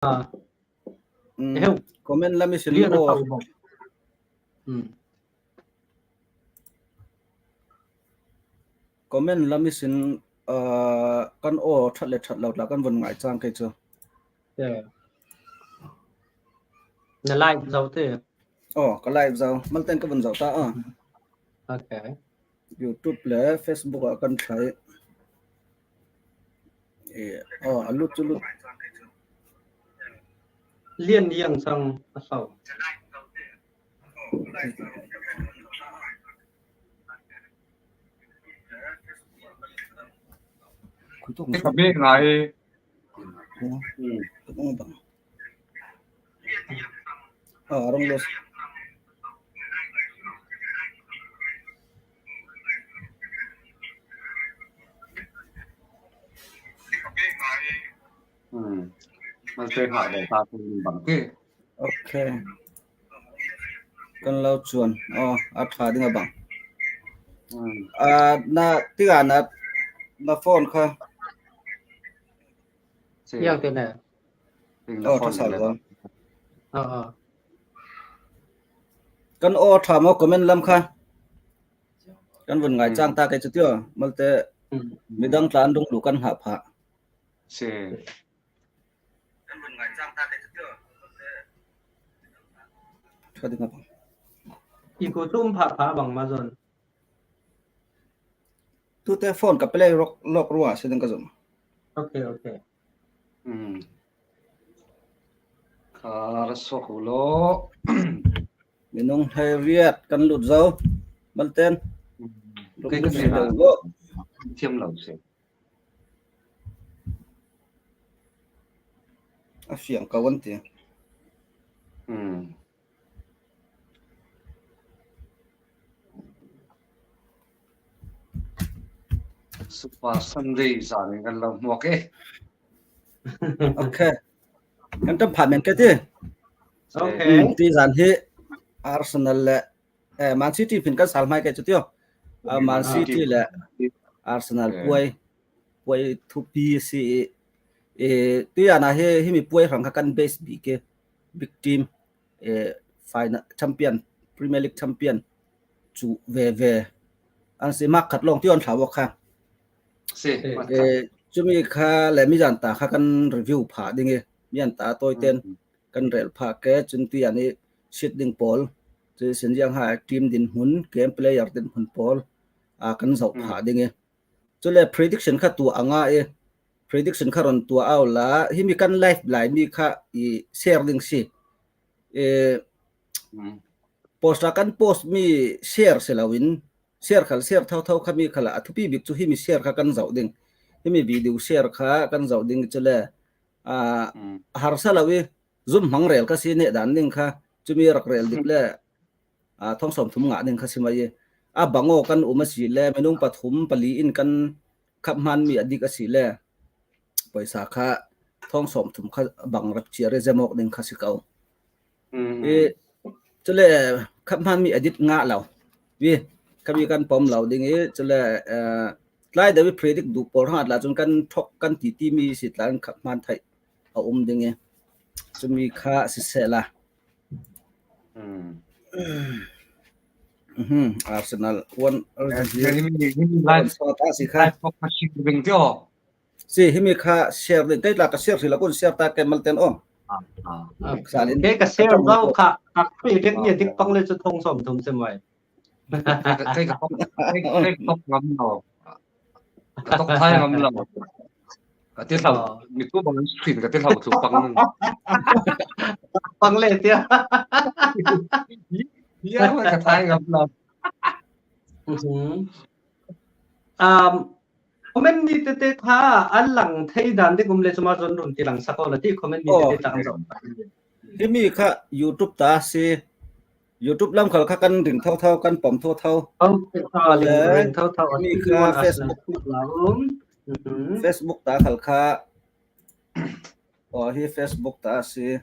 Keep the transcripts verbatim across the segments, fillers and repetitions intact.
Ah. Mm, Eheu. Comment lam i sin Lian a aw. Tau bawk. Mm. Comment lam i sin, ah, kan aw ṭhat le ṭhat lo tla kan vun ngai chang kei chu. Yeah. Na live zo te. Aw, ka live zo. Malten ka vun zo ta aw. Okay. YouTube le Facebook ah kan thlai. Eh, aw, a lut chu lut. Lian liang sang a sau. Ka bek ngai. Hmm. Ah, wrong loss. Hmm. Malte ha de ta kun bang ke. Okay. Kan lo chuan. Oh, a ṭha ding a bang. Hmm. Ah, na, tia na, na phone kha. Yang te ne. Aw, ṭha sal lo. Aw, aw. Kan aw ṭha maw comment lam kha? Kan vun ngai chang ta kei chu tio. Malte midang tla an rung lu kan ngah phah. Ṭha ding a bang. I ko tum phah phah bang ma zon. Tute phone ka play lawk, lawk ruah si ding ka zong. Okay, okay. Hmm. Ka ra sawk u lo. Minung hlei riat kan lut zo. Malten. Hmm. Lung lut si lo lo. Thiam lo si. A fiang ka wan ti. Hmm. Super Sunday zan kan lo hmuak e. Okay. Kan tam pha men ka ti. Okay. Hmm, ti zan hi Arsenal le, eh, Man City phin kan sal mai ka chu tio. Ah, Man City le Arsenal puai, puai thupi si, eh, ti ana hi, himi puai hrang kha kan base bi ke, big team, eh, final champion, Premier League champion chu ve ve. An si mak khat long ti on thla wak kha. Si, eh, chumi kha le mi zan ta kha kan review pha ding e. Mi an ta toi ten kan rel pha ke chun ti ani sit ding pawl. Chu sin yang ha team din hmun, game player din hmun pawl. A kan zau pha ding e. Chule prediction kha tu anga e. Prediction kha ron tua au la, himi kan live lai mi kha i share ding si. Eh, post a kan post mi share si lo in, share khal share thau thau kha mi khala a thupi bik chu himi share kha kan zau ding. Himi video share kha kan zau ding chule, ah, harsa lo i, zum hmang rel ka si neh dan ding kha, chumi rak rel dik le, ah, thawng sawm thum ngah ding kha si mai e. A bang aw kan um a si le, minung pathum pali in kan khap hman mi a dik a si le, pawisa kha thawng sawm thum kha bang rak chia re zemawk ding kha si ko. I, chule khap hman mi a dik ngah lo. I, kha mi kan pawm lo ding i, chule, eh, tlai deuh i predict duh pawl hang at la chun kan thawk kan ti ti mi si tla kan khap hman theih a um ding i. Chumi kha si seh la. Hmm. Mhm, Arsenal one. Eh, himi, himi live, so ta si kha. Live kha share ding tio. Si himi kha share ding. Kei tla ka share si la kun share ta ke Malten o. Ah, ah. Salin. Kei ka share zau kha, ka pi dek ni dik pang le chu thawng sawm thum se mai. Kei ka, kei ka, kei ka ngam lo. Ka tok thai ngam lo. Ka ti hlau, mi tu bang screen ka ti hlau tu pang. Pang le tia. Ya, ka thai ngam lo. Mhm. Um, comment ni te te kha an lang thei dan ding um le chuma zon run ti lang sako la ti comment ni te te chang zo. Himi kha YouTube ta si. YouTube lam khal kha kan ring thau thau, kan pawm thau thau. Okay, ah, ring, ring thau thau. Mi kha Facebook la um. Mhm. Facebook ta khal kha. Aw, hi Facebook ta si.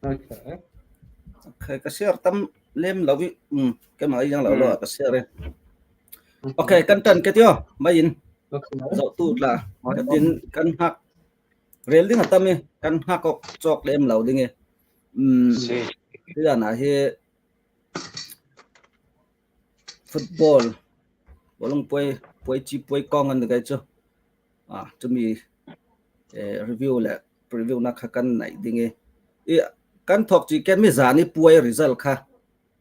Okay. Okay, ka share tam lem lo i. Hmm, keimah i yang lo lo ka share e. Okay, kan tan ke tio, mai in. Okay. Zo tu tla. Ka tin kan hak. rel ding a tam i, kan hngak awk cawk lem lo ding i. Um, si. Hi dan a hi football, bawlung puai, puai ci puai kawng an kai cu. Ah, cumi, eh, review le preview na kha kan nei ding i. I, kan thawk ci ken mi zan i puai result kha.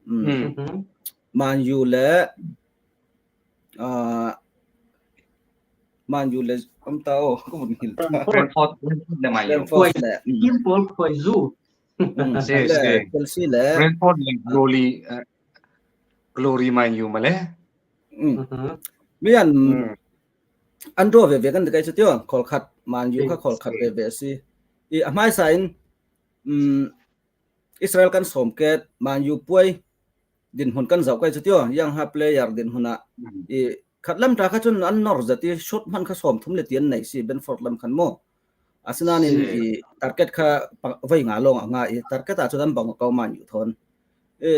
Um, Man U le, ah, Man U le, am ta o, ko mun hil ta. Brentford, Brentford le Man U. Brentford le, mm. Kim Paul Khoi Zu. Mm, si, le si. Chelsea le. Brentford le Glory, eh, Glory Man U ma le. Mm. Mi an, an draw ve ve kan ti kai cu tio, khawl khat Man U kha khawl khat ve ve si. I a hmaisa in, mm, Israel kan sawm ket, Man U puai dinhmun kan zoh kai cu tio, yang ha player dinhmun ah i khat lam ta kha cun an nor zat i shot hman kha sawm thum le tian nei si, Brentford lam khan maw. Asinain i target kha voi nga lawng a nga i target ah cun an bang ko Man U thawn. I,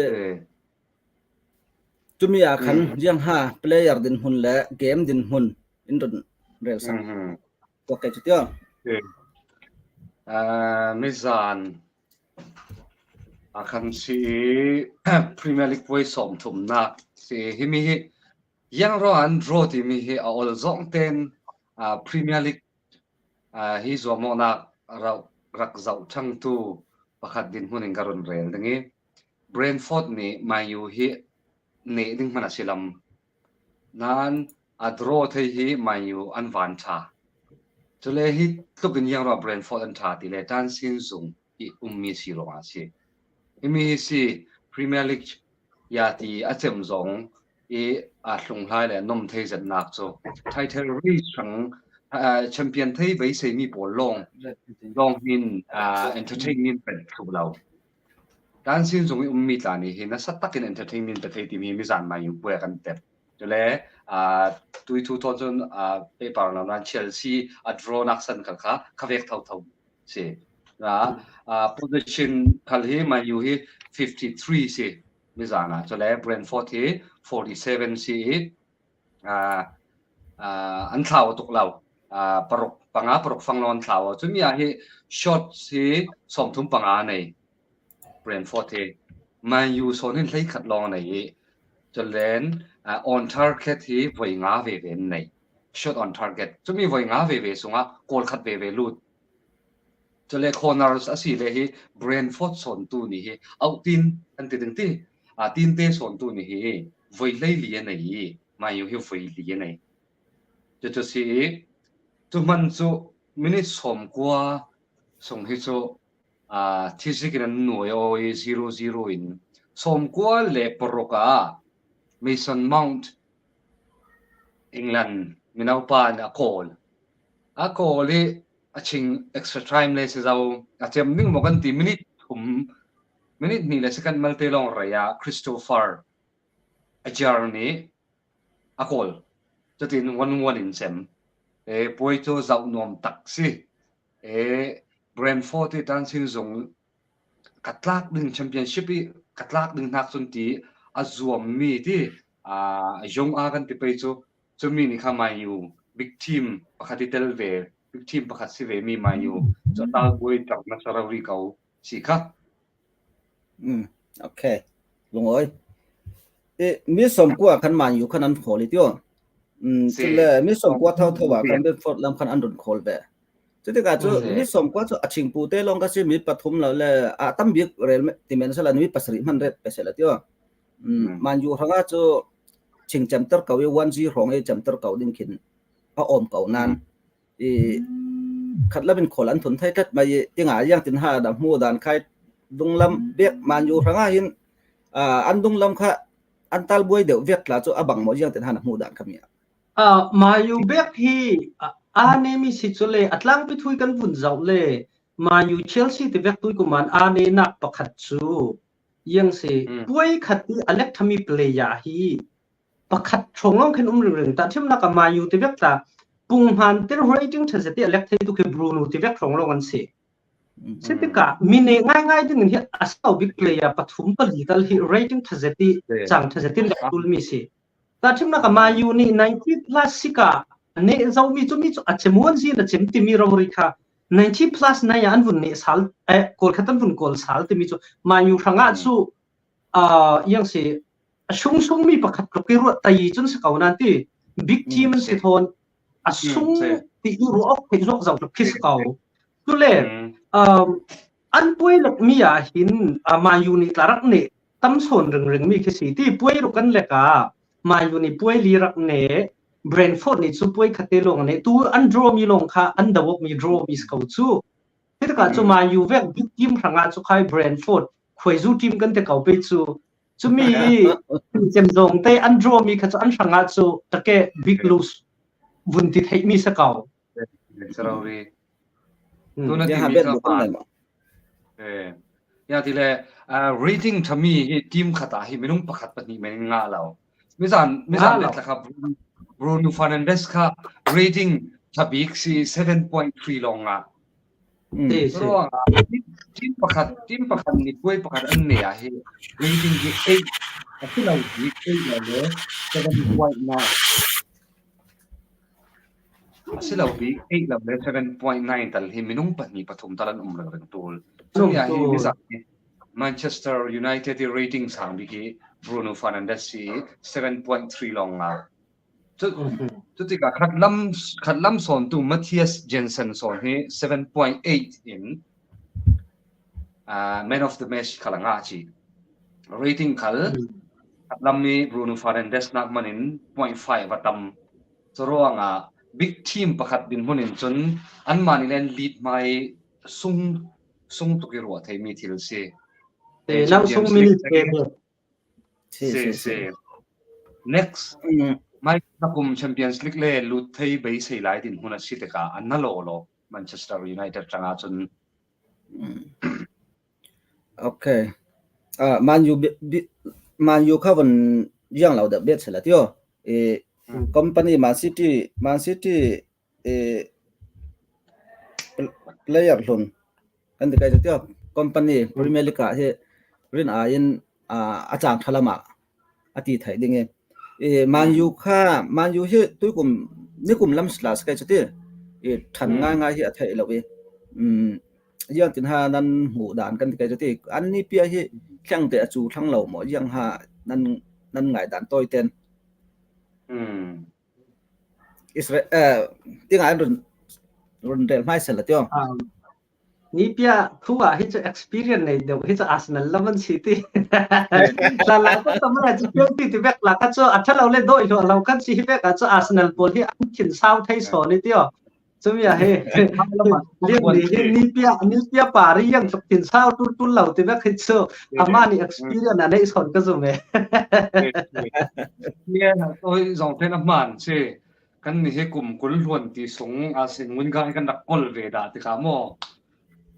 cumi ah khan yang ha player dinhmun le game dinhmun in run rel sang. Ko kai cu tio. Ah, mi zan a khan si i Premier League puai sawm thumnak si hi mi hi yang ro an draw ti mi hi a ol zong ten, ah, Premier League, ah, hi zuamawhnak rak, rak zoh thangtu pakhat dinhmun in ka run rel ding i Brentford nih Man U hi neh ding hman a si lam nan a draw thei hi Man U an van ṭha. Cule hi tlukin yang ro Brentford an ṭha ti le tan sin zung i ummi si ruangah a si. Himi hi si Premier League ya ti a cem zong i a hlunghlai le a nom thei zetnak cu title race hrang, ah, champion thei beisei mi pawl lawng, lawng hin, ah, entertainment pek thluh lo. Tan sin zung i ummi tla nih hi nasa takin entertainment pe thei timi mi zan Man U puai kan tep. Cule, ah, tui thu thawn cun, ah, paper lo nan Chelsea a draw nak san khal kha, kha vek thotho si. Ah, ah, position khal hi Man U hi fifty three si mi zan ah. Cule Brentford hi forty seven si i, ah, ah, an thlau tuk lo. Ah, paruk, panga paruk fang lo an thlau. Cumi ah hi shot hi sawm thum panga nei. Brentford hi Man U sawn in hleikhat lawng a nei i, cule, ah, on target hi voi nga veve an nei. Shot on target. Cumi voi nga veve sungah kawl khat veve lut. Cule corners a si le hi Brentford sawntu nih hi autin an ti ding ti, ah, tinte sawntu nih hi voi hleili a nei i Man U hi voi li a nei. Cucu si i, cu hman cu minute sawmkua sung hi cu, ah, thizek in an nuai aw i zero zero in sawmkua le paruk ah Mason Mount, England minaupa in a kawl. A kawl i a ching extra time le si zo, a cem ding maw kan ti minute thum, minute hnih le second malte lawng rei ah Christopher Ajer nih a kawl. Cutin one one in cem. E, puai cu zoh nuam tak si. E, Brentford i tan sin zung ka tlak ding championship i ka tlak ding hnak cun ti a zuammi ti, a, zong a kan ti pei cu cumi nih kha Man U big team pakhat i tel ve, big team pakhat si ve mi Man U cu a tal buai tak nasa rori ko si kha. Mm, okay. Lungawi. E, mi sawmkua khan Man U khan an khawl i tio. Mm, si. Cule mi sawmkua thotho ah khan Brentford lam khan an run khawl ve. Cutikah cu mi sawmkua cu a chingpute lawng ka si, mi pathum lo le a tam bik rel ti men sala mi pasarih hman ret pe sela tio. Mm, Man U hrangah cu ching cemter ko i one zero hrawng i cemter ko ding khin a awm ko nan. I khat lam in khawl an thun thei ṭhat mai i, tinga ziang tin ha na hmu dan khai dunglam bek Man U hrangah hin, ah, an dunglam kha an tal buai deuh vek tla cu a bang maw ziang tin ha na hmu dan kha mi ah. Ah, Man U bek hi, ah, a nemi si cu le a tlangpi thui kan vun zoh le Man U Chelsea ti vek tui kuman a nenak pakhat cu ziang si puai khat i a lek thami player hi pakhat hrawng lawng khin um ringring. Tahṭhimnak ah Man U ti vek tla, pung hman tir rating ṭha zet i a lek thei tuk hi Bruno ti vek hrawng lawng an si. Cutikah mi ne ngaingai dingin hi a sau big player pathum pali tal hi rating ṭha zet i cang ṭha zet in lek tul mi si. Tahṭhimnak ah Man U nih ninety plus sik ah a neh zomi cu mi cu a cem uan zin a cem timi rori kha ninety plus nine ah an vun neh sal, eh, goal khat an vun goal sal timi chu Man U hrangah chu, ah, iang si, a sung sung mi pakhat tluk i ruat tai cun si ko nan ti, big team an si thawn a sung ti i ruah awk theih zawk zau tluk khi si ko. Cule, um, an puai lak mi ah hin, ah, Man U nih tla rak neh tam sawn ringring mi khi si ti, puai ruk an lek a, Man U nih puai li rak neh, Brentford nih cu puai khat te lawng a neh, tu an draw mi lawng kha an do awk mi, draw mi si ko cu. Hi takah cu Man U vek big team hrangah cu khai Brentford, khuaizu team kan ti ko pei cu. Cumi cem zong te an draw mi kha cu an hrangah cu take big lose vun ti theih mi si ko. Sorry. Hmm. Tuna ti mi kha pa. Eh. Ya ti le, ah, rating thami hi team khat ah hi minung pakhat pahnih men nga lo. Mizan, mizan le takha Bruno Fernandes kha rating thabik si seven point three lawng nga. Ruang ah, team pakhat, team pakhat ni puai pakhat an nei ah hi rating hi eight, a si lo bik eight lo le seven point nine. A si lo bik eight lo le seven point nine tal hi minung pahnih pathum tal an um reng reng tul. Cumi ah hi mizan hi Manchester United i rating sang bik hi Bruno Fernandes hi seven point three lawng nga. Cu, cutikah khat lam, khat lam sawn tu Mathias Jensen sawn hi seven point eight in, ah, man of the match khal a ngah ci. Rating khal khat lam mi Bruno Fernandes nak manin point five a tam. Curuangah big team pakhat dinhmun in cun anmah nih len lead hmai sung, sung tuk i ruah theimi thil si. Nang sung minute Si, si, si. Next, mai na kum Champions League le lut thei beisei lai dinhmun a si tikah a na law law Manchester United tanga cun. Okay. Ah, Man U bi, bi, Man U kha vun ziang lo deuh bet sela tio. Eh, company Man City, Man City eh, player hlun kan ti kai tio, company Premier League ah hi rin a in, ah, a cang thalam ah a ti thai ding i, eh, Man U kha, Man U hi tuikum nikum lam sla si kai ti, eh, than ngai ngai hi a thai lo i, um, ziang tin ha nan hmuh dan kan ti kai ti, an ni pia hi thleng te a cu thlang lo maw, ziang ha nan, nan ngai dan toi ten. Israel, eh, tinga an run, run rel hmaisel la tio. Ni pia thu ah hi cu experience nei deuh hi cu Arsenal lam an si ti. Hla la ka tam a ci pia ti ti vek la ka cu a tha lo le doi lo lo kan si hi vek a cu Arsenal pawl hi an thin sau thei saw ni tio. Cumi ah hi lian ni hi ni pia, ni pia pari yang tuk thin sau tul tul lo ti vek hi cu amah ni experience a nei sawn ka zum e. Ni a zong ten a hman si. Kan ni hi kum kul hluan ti sung a sin ngun ka hi kan rak kol ve dah ti kha maw?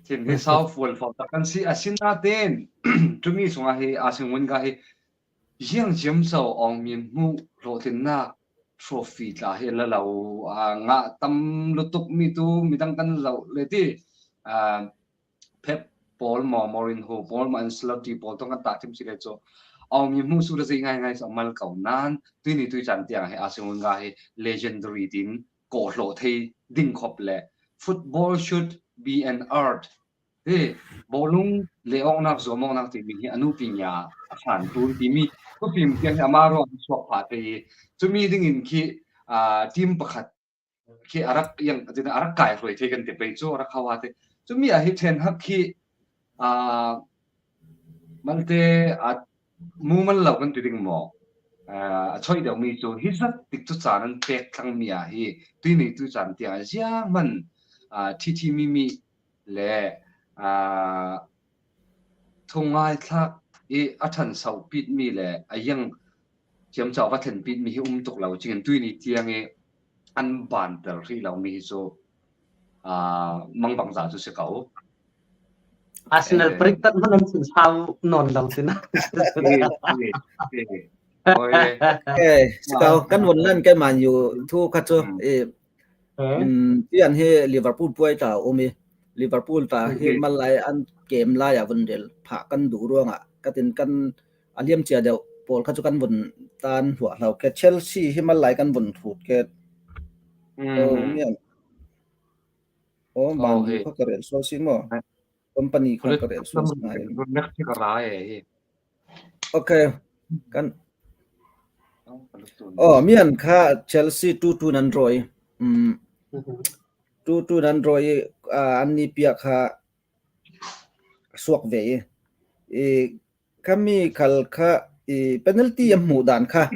Thin hi sau fual fo tak kan si a sin a ten tumi sung a hi a sin ngun ka hi ziang ciam sau awng mi hmuh hlawhtlinnak trophy tla hi la lo, a, ngah tam lutuk mi tu midang kan zoh le ti, a, Pep pawl maw, Mourinho pawl maw, Ancelotti pawl tong kan tak thim si le cu a awng mi hmuh su le zei ngai ngai cu a mal ko nan tui ni tui caan tiang hi a sin ngun ka hi legendary tin kawh hlawh thei ding khop le football should be an art. Hi bawlung leh awknak, zuam awknak timi hi a nupi nia a hlan tlun timi khufim tiang hi amah ruang suak phah thei i, cumi dingin khi, aa, team pakhat khi a rak iang, a rak kai hruai thei kan ti pei cu a rak hau a thei. Cumi ah hi Ten Hag khi, aa, malte a mumal lo kan ti ding maw? Aa, a choih deuh mi cu hi zat tik cu caan an pek thlang mi ah hi tui ni tui caan tiang a ziang man, aa, thi thi mi mi le, aa, thungai thlak i a ṭhan sauh pit mi le a iang ciamco va thlen pit mi hi um tuk lo cingin tui ni tiang i an ban tel hrih lo mi hi cu, aa, mangbangza cu si ko. Arsenal parik tat hmanh an chin sau nawn lo si na. Eh, si ko, kan vun lan ke Man U thu kha cu, eh, um, tian hi Liverpool puai ta um i, Liverpool ta hi mal lai an kem lai ah vun rel phah kan duh ruangah ka tin kan a liam cia deuh pawl kha cu kan vun tan hluah hlau ke. Chelsea hi mal lai kan vun thut ke. Oh, Man U kha ka rel sual si maw? Company kha ka rel sual si ngai. Mexico rai e. Okay. Kan oh, mian kha Chelsea two two nan roi. Um, two two nan roi, uh, an ni pia kha suak ve. I kami khal kha i penalty a hmuh dan kha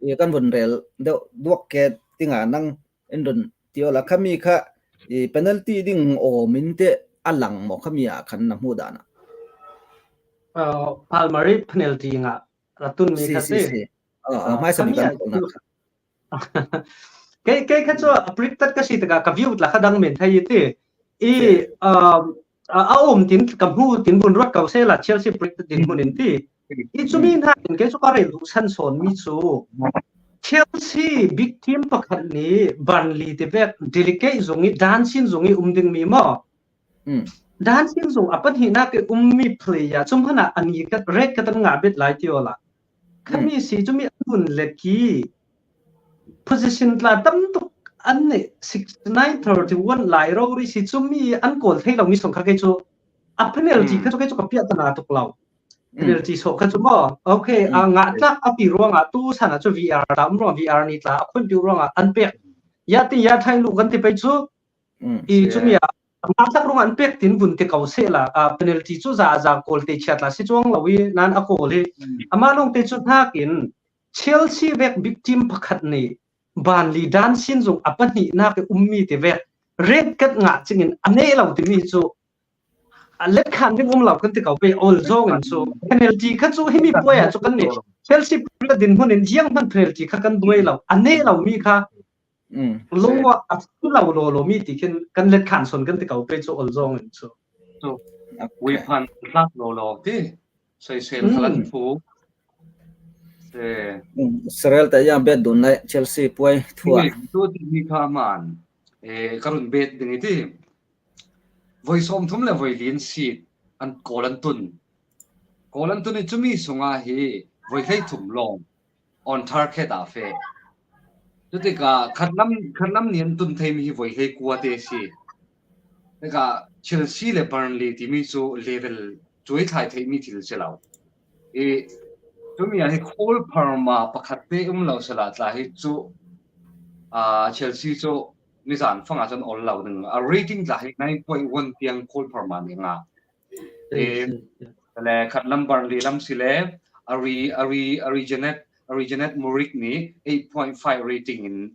i kan vun rel deuh duak ke tinga nang in run ti awla, kami kha i penalty ding awm in te a lang maw, kami a khan na hmuh dan a? Uh, Palmer i penalty nga la tun mi kha si, si. Uh, uh, mai sa mi kan kha. Kei, kei kha chu a predicted ka si taka ka view la kha dang men thai ti. I, um, a, a um tin ka hmu tin bun ruat kau se la Chelsea predicted din hmun in ti. I chu mi hna in kei chu ka rel duh san sawn mi chu Chelsea big team pakhat ni Burnley ti vek delicate zong i, dancing zong i um ding mi maw? Dancing zong a pahnihnak i um mi player chu hmana a ni ka red ka tan nga bet lai ti awla. Khami si chu mi an hun le ki position tla tam tuk an ne sixty nine thirty one lai rori si chu mi an kawl thei lo mi song kha kei chu a penalty kha chu kei chu ka piah tana tuk lo. Penalty so kha chu maw. Okay, a nga tlak a pi ruang a tu sana chu V R ta um ruang V R ni tla a khun piu ruang a an pek. Ya ti ya thai lu kan ti pai chu. I chu mi a nga tlak ruang an pek tin vun ti kau se la, a penalty chu za za kawl te chiat la si chuang lo i nan a kawl hi. Ama long te chu hnak in Chelsea vek big team pakhat ni Burnley dancing zong a pahnihnak i um mi ti vek red card ngah cingin a ne lo ti mi chu a let khan ding um lo kan ti kau pe ol zong in chu penalty kha chu himi puai a chu kan ni Chelsea ka din hmun in ziang hman penalty kha kan duai lo a ne lo mi kha lungwa a chu lo lo lo mi ti khin kan let khan son kan ti kau pe chu ol zong in chu. Wi phan tlak lo lo ti. Soisel khalan thu. Sarel ta yang bet dun lai Chelsea puai thua. Tu ti mi kha man. E, ka run bet ding i ti. Voi sawm thum le voi lin si an kawl an tun. Kawl an tun i chu mi sunga hi voi hlei thum lawng on target a fe. Chutika khatlam, khatlam ni an tun thei mi hi voi hlei kua te si. Tika Chelsea le Burnley ti mi chu level chuai thlai thei mi thil si lo. I chu mi a hi Cole Palmer pakhat te um lo sala tla hi chu a Chelsea chu nizan fanga chun ol lo ding a rating tla hi nine point one tiang Cole Palmer ni nga. E le khatlam Burnley lam si le Ari, Ari, Ari Janet, Ari Janet Murik ni eight point five rating in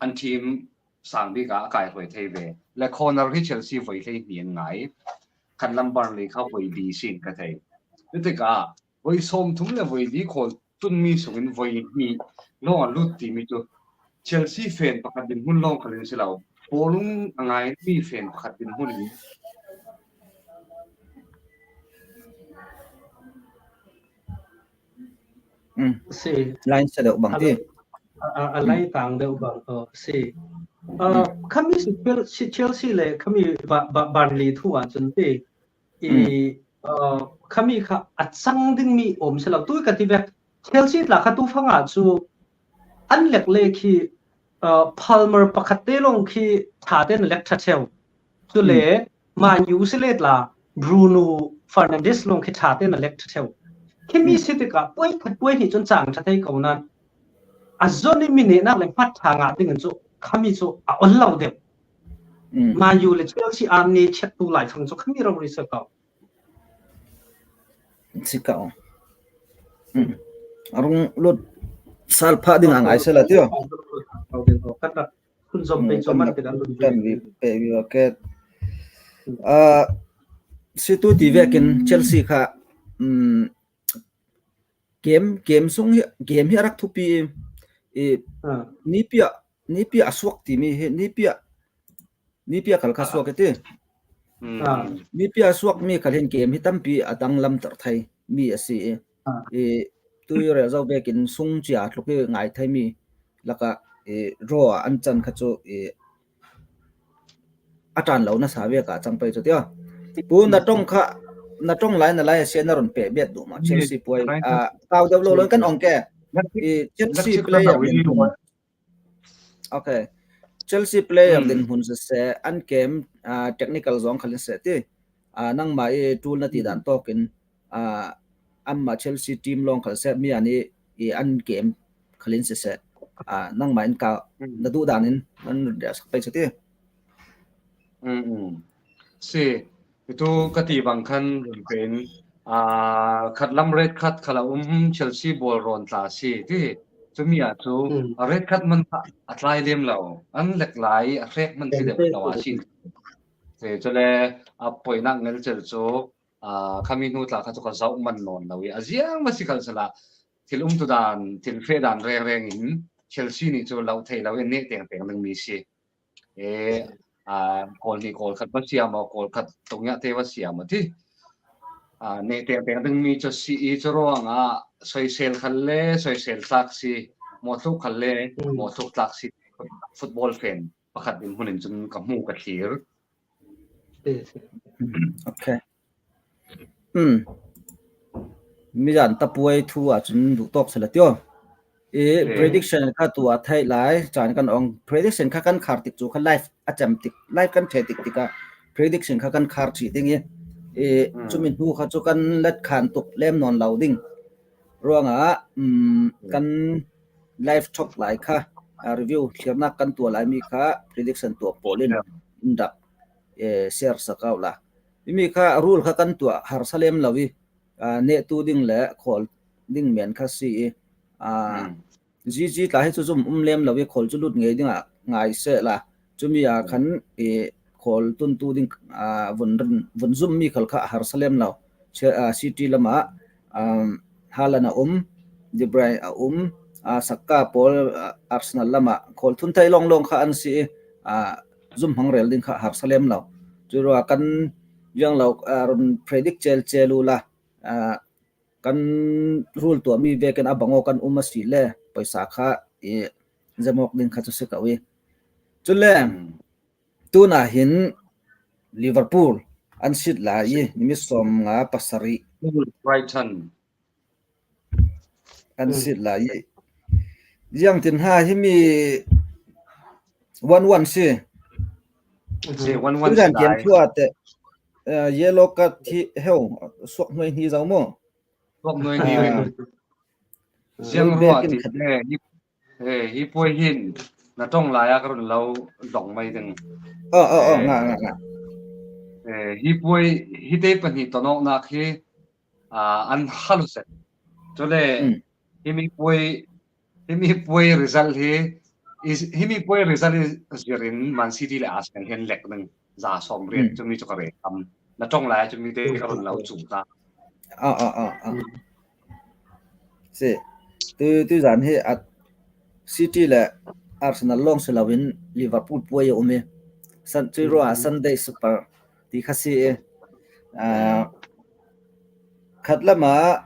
an team sang bik a kai hoi thei ve. Le corner hi Chelsea voi hlei ni an ngai. Khatlam Burnley kha voi di sin ka thei. Chutika voi sawm thum le voi di kawl tun mi sungin voi ni lawng a lut ti mi chu Chelsea fan pakhat din hmun lawng khalin si lo. Bawlung a ngai mi fan pakhat din hmun in. Si. Line sa deuh bang ti. A, a, a lai tang deuh bang, oh, si. Uh, khami si Chel-, si Chelsea le khami ba, ba, Burnley thu a chun ti. I, uh, khami kha a chang ding mi om si lo. Tui ka ti vek. Chelsea tla kha tu fanga chu an lek le khi, uh, Palmer pakhat te long khi tha te na lek tha cheu. Chu le Man U si le tla Bruno Fernandes long khi tha te na lek tha cheu. Khimi si tika puai khat puai ni chun chang tha thei ko nan. A zon i mi ne nak le phat tha nga ding chu khami chu a ol lo deuh. Man U le Chelsea an ne chet tu lai fang chu khami ro ri sa ko. Si ka ong. A rung lut sal pha ding a ngai sela tio. Kan rak hun zom pe zom man te kan hun kan vi pe vi oke. Ah, si tu ti vekin Chelsea kha, um, game, game sung hi, game hi a rak thupi i, i nipia, nipia a suak ti mi hi, nipia nipia khal kha suak i ti. Nipia suak mi khal hin game hi tampi a danglam tar thei mi a si i. I tui rel zo vekin sung chia tluk hi ngai thei mi laka i raw a an chan kha chu i a tan lo na sa vek a chang pai chu tia. Pu na tong kha, na tong lai na lai a sia na run pe bet du ma Chelsea puai a kau deuh lo lo kan ong ke. I Chelsea player min. Okay. Chelsea player din hmun sese an kem, ah, technical zong khalin se ti, ah, nangma i tul na ti dan tawkin, ah, amma Chelsea team long khal se mi ani i an kem khalin sese, ah, nangma in ka na duh danin an sak pai se ti. Si, itu ka ti bang khan run pein, ah, khat lam red card khala um Chelsea ball rawn tla si ti. Chumi a chu a red card man a tlai lem lo. An lek lai a hrek man ti deuh lo a si. Te chule a poinak ngel chel chu, ah, khami hnu tla kha chu ka zauh man nawn lo i a ziang ma si khal sala thil umtu dan, thil fe dan reng reng in Chelsea ni chu lo thei lo in neh teng teng ding mi si. E, a, kawl ni kawl khat va siam a, kawl khat tong ya te va siam a ti. A, ne teng teng ding mi chu si i chu ruang a, soisel khal le soisel tlak si, mawthluk khal le mawthluk tlak si, football fan pakhat din hmun in chun ka hmu ka thlir. Okay. Mizan tapuai thu a chun duh tawk sela tio. I prediction kha tua thai lai chan kan ong prediction kha kan khar tik chu kha live a cham tik, live kan che tik tik a prediction kha kan khar chi ding i. I chumi hnu kha chu kan let khan tuk lem nawn lo ding. Ruang a, um, kan live talk lai kha, a, review thlirnak kan tua lai mi kha prediction tua pawl in, in dak, e, share sak au la. I mi kha rule kha kan tua harsa lem lo i, a, nehtu ding le khawl ding men kha si i, a, zizi tla hi chu zum um lem lo i khawl chu lut ngei ding a ngai se la. Chumi a khan i khawl tuntu ding, a, vun rin, vun zum mi khal kha harsa lem lo. City lama, um, Haaland a um, De Bruyne a um, a, Saka pawl, a, Arsenal lama khawl thun thei long long kha an si i, a, zum hmang rel ding kha harsa lem lo. Churua kan yang lo, a, run predict chel chel u la, a, kan rule tua mi vekin a bango kan um a si le poisa kha i zemok ding kha chu si ka ui. Chule, tuna hin Liverpool an sit lai i, nimit sawm nga pasari. Brighton. An sit lai i. Ziang tin ha himi one one si. Si, one one si lai. Ken thua te, eh, yellow card hi heu, suak hnuai hni zau mo. Suak hnuai hni ring. Ziang ruah ti le, hi puai hin na tong lai a ka run lo dong mai ding. Oh, oh, oh, nga, nga, nga. Hi puai, hi te pahnih tonawknak hi, ah, an hal u set. Chule, hi mi puai, hi mi puai result hi, hi mi puai result hi zirin Man City le Arsenal hian lek ding. Za sawm riat chumi chu ka rei tam. Na tong lai chumi te ka run lo chu ta. Ah, ah, ah, ah. Si, tu, tu zan hi at City le Arsenal long si lo in Liverpool puai a um i. San, tu rua Sunday Super ti kha si i. Ah, khat lama,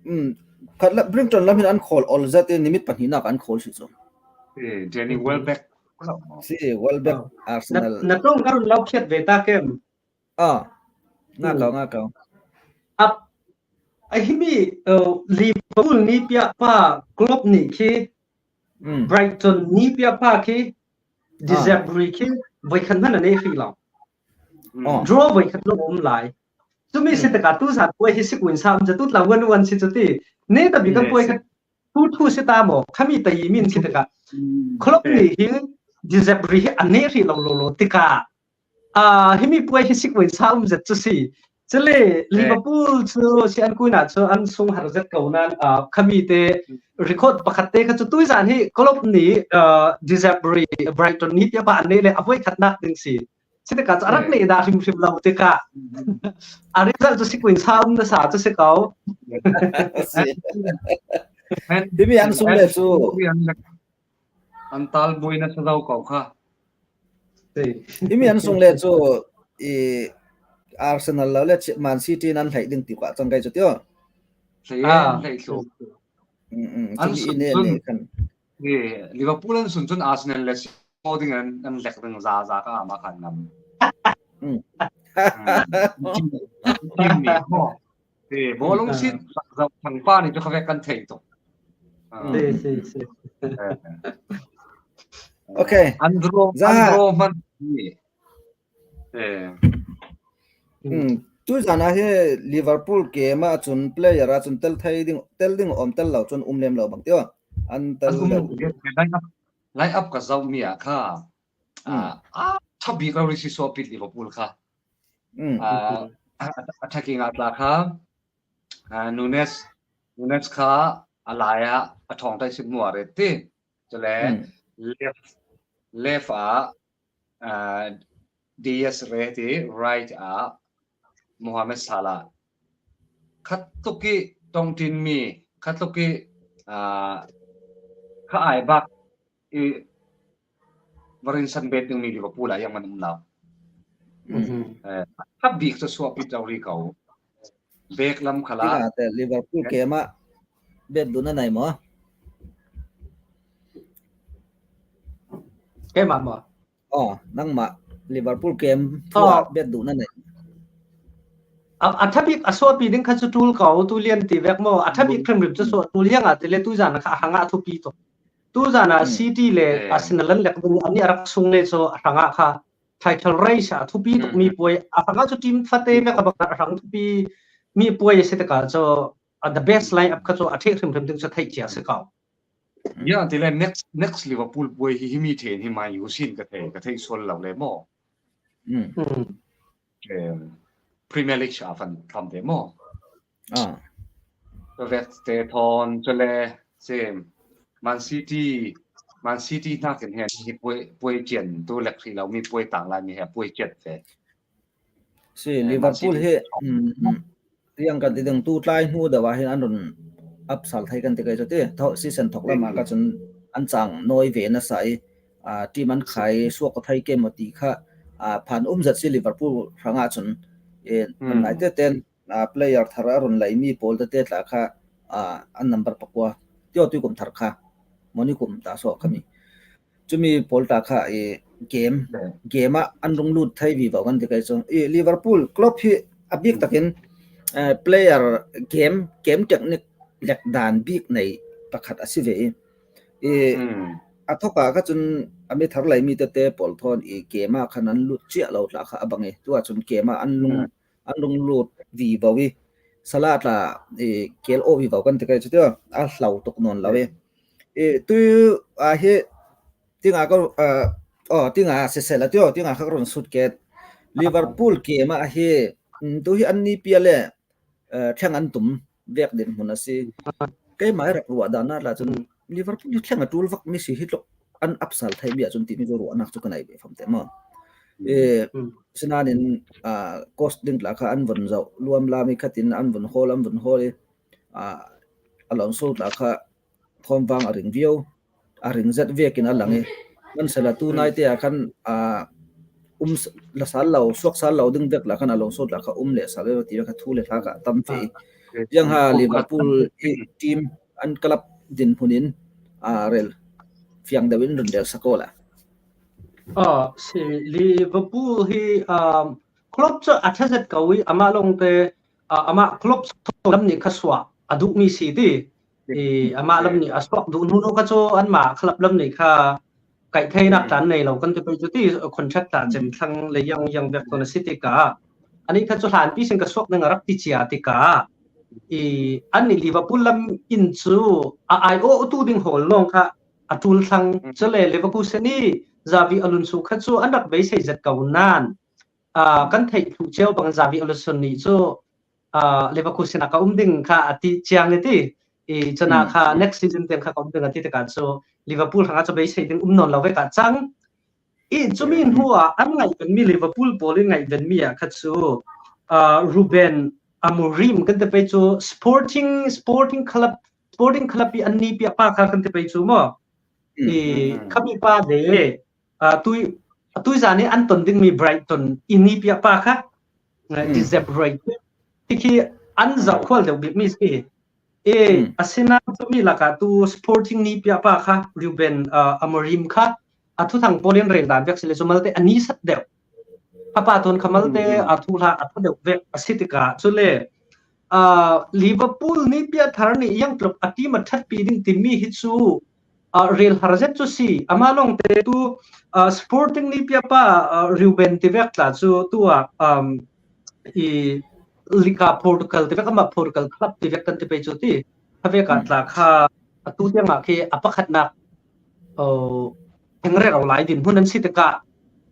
um, khat la, Brighton lam hin an khawl ol zat i nimit pahnih nak an khawl si chu. Si, Danny Welbeck. Si, Welbeck, Arsenal. Na tong ka run lo khiat ve ta kem. Ah, nga kau, nga kau. Ap, a himi, uh, Liverpool ni pia pa Klopp ni khi, Brighton ni pia pa khi, De Zerbi khi, voi khan hana nei khi lo. Draw voi khat lo um lai. Chumi si taka tu zan puai hi si kuin sam za tu tla one one si chu ti. Nei ta bi kan puai khat tu tu si ta mo. Khami ta i min si taka. Klopp ni hi De Zerbi hi a nei ri lo lo lo tika. A, himi puai hi si kuin sam za chu si. Chule Liverpool chu si an kuina chu an sung har zet ko nan, a, khami te record pakhat te kha chu tu zan hi Klopp ni, a, De Zerbi Brighton ni pia pa a nei le a voi khat nak ding si. Chitaka chu a rak nei dah hrimhrim lo tika. A result chu si kuin sa um nasa chu si ko. Himi an sung le chu. An tal buai nasa lo ko kha. Himi an sung le chu i Arsenal lo le Man City nan hlei ding ti kwa chang kai chu tio. Hlei, hlei chu. An sun chun Liverpool an sun chun Arsenal le si ding an, an lek ding za za ka ama khan ngam. Team ni ko. Te bolong sit zau thang pa ni chu kha ve kan thei to. Te se se. Okay. Andro, Zaha. Andro man ni. Eh. Hmm. Tu zana hi Liverpool game a chun player a chun tel thei ding, tel ding om tel lo chun um lem lo bang tio. An tel An um lo. Line up, line up ka zau mi a kha. Ah, ah, thabi ka risi so pit Liverpool kha. Hmm. Ah, attacking a tla kha. Ah, Nunes, Nunes kha a lai a, a thong tai sim mua re ti. Chule left, left a, ah, Diaz re ti, right a Mohamed Salah. Khat tuki tong tin mi, khat tuki, ah, kha ai bak i varin san bet ding mi Liverpool a yang man um lau. Eh, kha bik sa suak pi tau ri kau. Bek lam khala. Tina te Liverpool game a bet duna nai mo. Game a mo. Oh, nang ma Liverpool game thua bet duna nai. A, a thabik a suak pi ding kha chu tul kau tu lian ti vek mo. A thabik krim rim chu suak tul yang a te le tu zan kha hanga thu pi to. Tu zana City le Arsenal an lek ding ani arak sung le chu a hranga kha title race a thupi tuk mi puai, a hranga chu team fate vek a bang a hrang thupi mi puai se taka chu a the best line up kha chu a thei hrim hrim ding chu thei chia se kau. Ya, ti le next, next Liverpool puai hi, hi mi thei hi mai yu sin ka thei, ka thei sol lo le mo. Hmm. Em, Premier League a fan tham te mo. Ah. Ka vek te thon chule sem Man City, Man City na ken hen hi puai, puai chian tu lek ri lo mi puai tang lai mi he puai chiat te. Si Liverpool hi, um, riang kan ti ding tu tlai hnu deuh a hin an run upsal thei kan ti kai chu ti. Tho season thok lama ka chun an chang noi ve na sa i, ah, team an khai suak ko thei ke mo ti kha, ah, phan um zat si Liverpool hranga chun, eh, an nai te ten, ah, player thar a run lai mi pawl te te tla kha, ah, an number pakua tio tui kum thar kha, moni kum ta so kha mi. Chumi pawl ta kha i game, game a an rung lut thei vi vau kan ti kai chu. I Liverpool club hi a bik takin, eh, player game, game technique lek dan bik nei pakhat a si ve i. I a thoka kha chun a mi thar lai mi te te pawl thon i game a khan an lut chiah lo tla kha a bang i. Tua chun game a an rung, an rung lut vi vau i. Salah tla i kel o vi vau kan ti kai chu tio. A hlau tuk non lo i. I tu a hi tinga ka, ah, oh, tinga sesela tio, tinga kha ka run sut ket. Liverpool game a hi, mm, tu hi an ni pia le, eh, thleng an tum vek din hmun a si. Keima rak ruah dan a la chun Liverpool hi thleng a tul vak mi si hi tlok an upsal thei mi a chun ti mi chu ruah nak chu ka nai ve fam te mo. Eh, sinanin, ah, cost ding tla kha an vun zau luam la mi khatin an vun hol, an vun hol i, ah, Alonso tla kha thawm vang a ring viau, a ring zet vekin a lang i. Man sela tu nai te a khan, a, um s-, la sal lo, suak sal lo ding vek la khan Alonso tla kha um le sal ve ti kha thu le thla ka tam ve. Yang ha Liverpool i team an club din hmunin, a, rel fiang deuh in run rel sako la. Ah, si Liverpool hi, um, club chu a tha zet ko i ama long te, ah, ama club lam ni kha suak a duk mi si ti. I ama lam ni a suak duh hnu hnu kha chu anmah club lam ni kha kaih thei nak tan nei lo kan ti pei chu ti, contract ta chem thlang le yang yang vek tawh na si ti ka. Ani kha chu hlan pi sin ka suak ding a rak ti chia ti ka. I an ni Liverpool lam in chu a ai o tu ding hol nong kha a tul thlang chu le Leverkusen i Xavi Alonso kha chu an rak beisei zet ko nan. A kan theih thluh cheu bang Xavi Alonso ni chu, ah, Leverkusen a ka um ding kha a ti chiang i ti. I chana kha next season tiang kha ka um ding a ti te ka chu Liverpool hrang a chu beisei ding um nawn lo ve ka chang. I chumi hnu a an ngaihven mi Liverpool pawl in ngaihven mi a kha chu, ah, Ruben Amorim kan te pei chu Sporting, Sporting Club, Sporting Club i an ni pia pa kha kan te pei chu mo. I kha mi pa de, ah, tui, tui zani an ton ding mi Brighton i ni pia pa kha, ah, Josep Roig. Ti khi an zau khol deuh bik mi si. E, a sina chu mi laka tu Sporting ni pia pa kha, Ruben, ah, Amorim kha, a thuthang pawl in rel dan vek si le chu malte a ni sat deuh. A pa tun kha malte a thu hla a thu deuh vek a si ti ka chu le. Ah, Liverpool ni pia thar ni yang tlop a team a that pi ding ti mi hi chu, a, rel har zet chu si. Ama lawngte tu, a, Sporting nipi a pa, a, Ruben ti vek tla chu tu a, um, i Liga Portugal ti vek ama Portugal club ti vek kan ti pei chu ti. Kha vek a tla kha a tu tiang a khi a pakhat nak, uh, heng rero lai din hun an si te ka,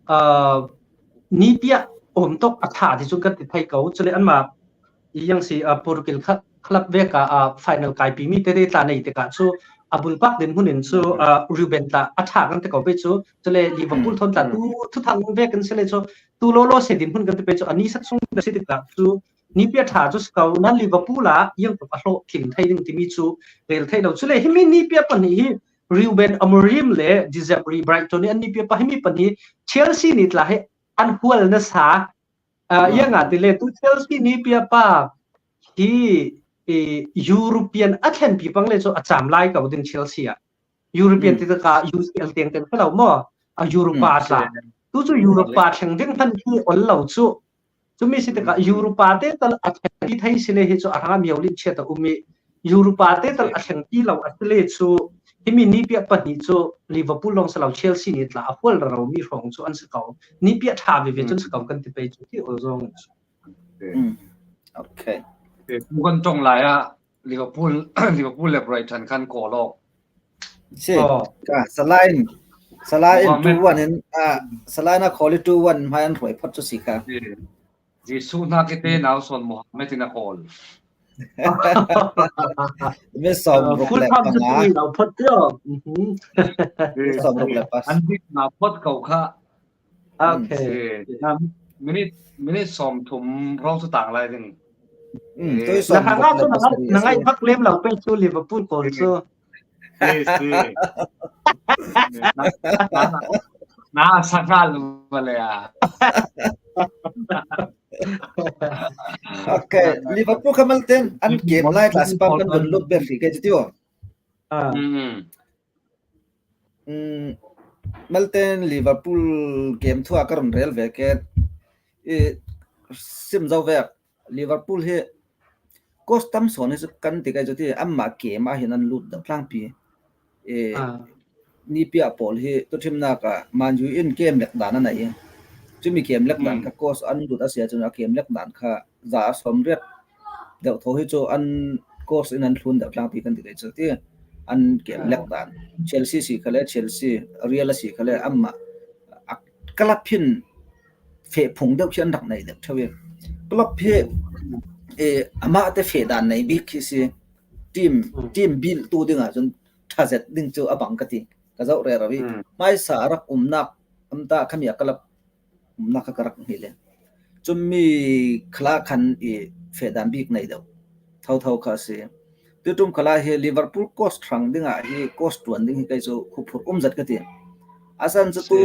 uh, nipi a om tok a tha ti chun kan ti thei ko. Chule anma i yang si, a, Portugal kha-, club vek a, a, final kaipi mi te te tla nei te ka chu a bulpak din hun in chu, a, Ruben tla a tha kan te ko pe chu, chule Liverpool thon tla tu, tu thang vek kan se le chu, tu lo lo se din hun kan te pe chu, ani sak sung da se te ka chu, nipi a tha chu skau na Liverpool a yang tok a hlo thim thei ding ti mi chu, rel thei lo. Chule hi mi nipi a pan hi, Ruben Amorim le Dizabre Brighton ni an nipi a pa hi mi pan hi, Chelsea ni tla he an hual na sa, a, yang a ti le tu Chelsea nipi a pa hi, e, European a thlenpi pang le chu a cham lai ka ding Chelsea a. European ti ka U C L teng teng ka lo mo. A Europa tla. Tu chu Europa thleng ding han hi ol lo chu. Chu mi si te ka Europa te tal a thlenpi thei si le hi chu a hang a miau lin chia ta umi. Europa te tal a thlenpi lo a ti le chu. Hi mi nipi a pa ni chu Liverpool long sa lo Chelsea ni tla a hual ra ro mi rong chu an sa ko. Nipi a tha ve ve chun sa ko kan ti pe chu ti ol zong. Okay. Pu kan tong lai a Liverpool, Liverpool le Brighton kan ko lo. Si. Ka salain, salain two one in, a, salain a ko li two one mai an roi phot chu si ka. Jisu na ke te nau son Mohammed in a ko. Mi som ruk le pa nga. Phot yo. Mi som ruk le pa. An dik na phot kau kha. Okay. Minute, minute som thum rau chu tang lai ding. Tui som na ngai phak lem lo pe chu Liverpool ko chu. Na sa ngal ma le a. Okay, Liverpool kha mal ten an game lai tla si pam kan dun lut ber si ke ti o. Mal ten Liverpool game thu a ka run rel ve ke, i, sim zo ve Liverpool hi coach tam son hi kan ti kai chu ti ama game a hin an lut dam tlang pi. E, nipi a pol hi tu thim na ka Man U in game lek dan a nai. Chu mi game lek dan ka coach an lut a sia chu na game lek dan kha za som riat deuh tho hi chu an course in an thlun deuh tlang ti kan ti kai chu ti an game lek dan. Chelsea si khale, Chelsea, Real si khale ama a club hin fe phung deuh khi an rak nei deuh theu. Club hi, e, ama te fe dan nei bik khi si team, team build tu ding a chun tha zet ding chu a bang ka ti. Ka zau re rawi. Mai sa rak um nak am ta khami a club nak ka rak ni le. Chumi khala khan i fe dan bik nei deuh. Thau thau kha si. Tu tum khala hi Liverpool course thrang ding a hi course tuan ding hi kai chu khu phur um zat ka ti. Asan chu tu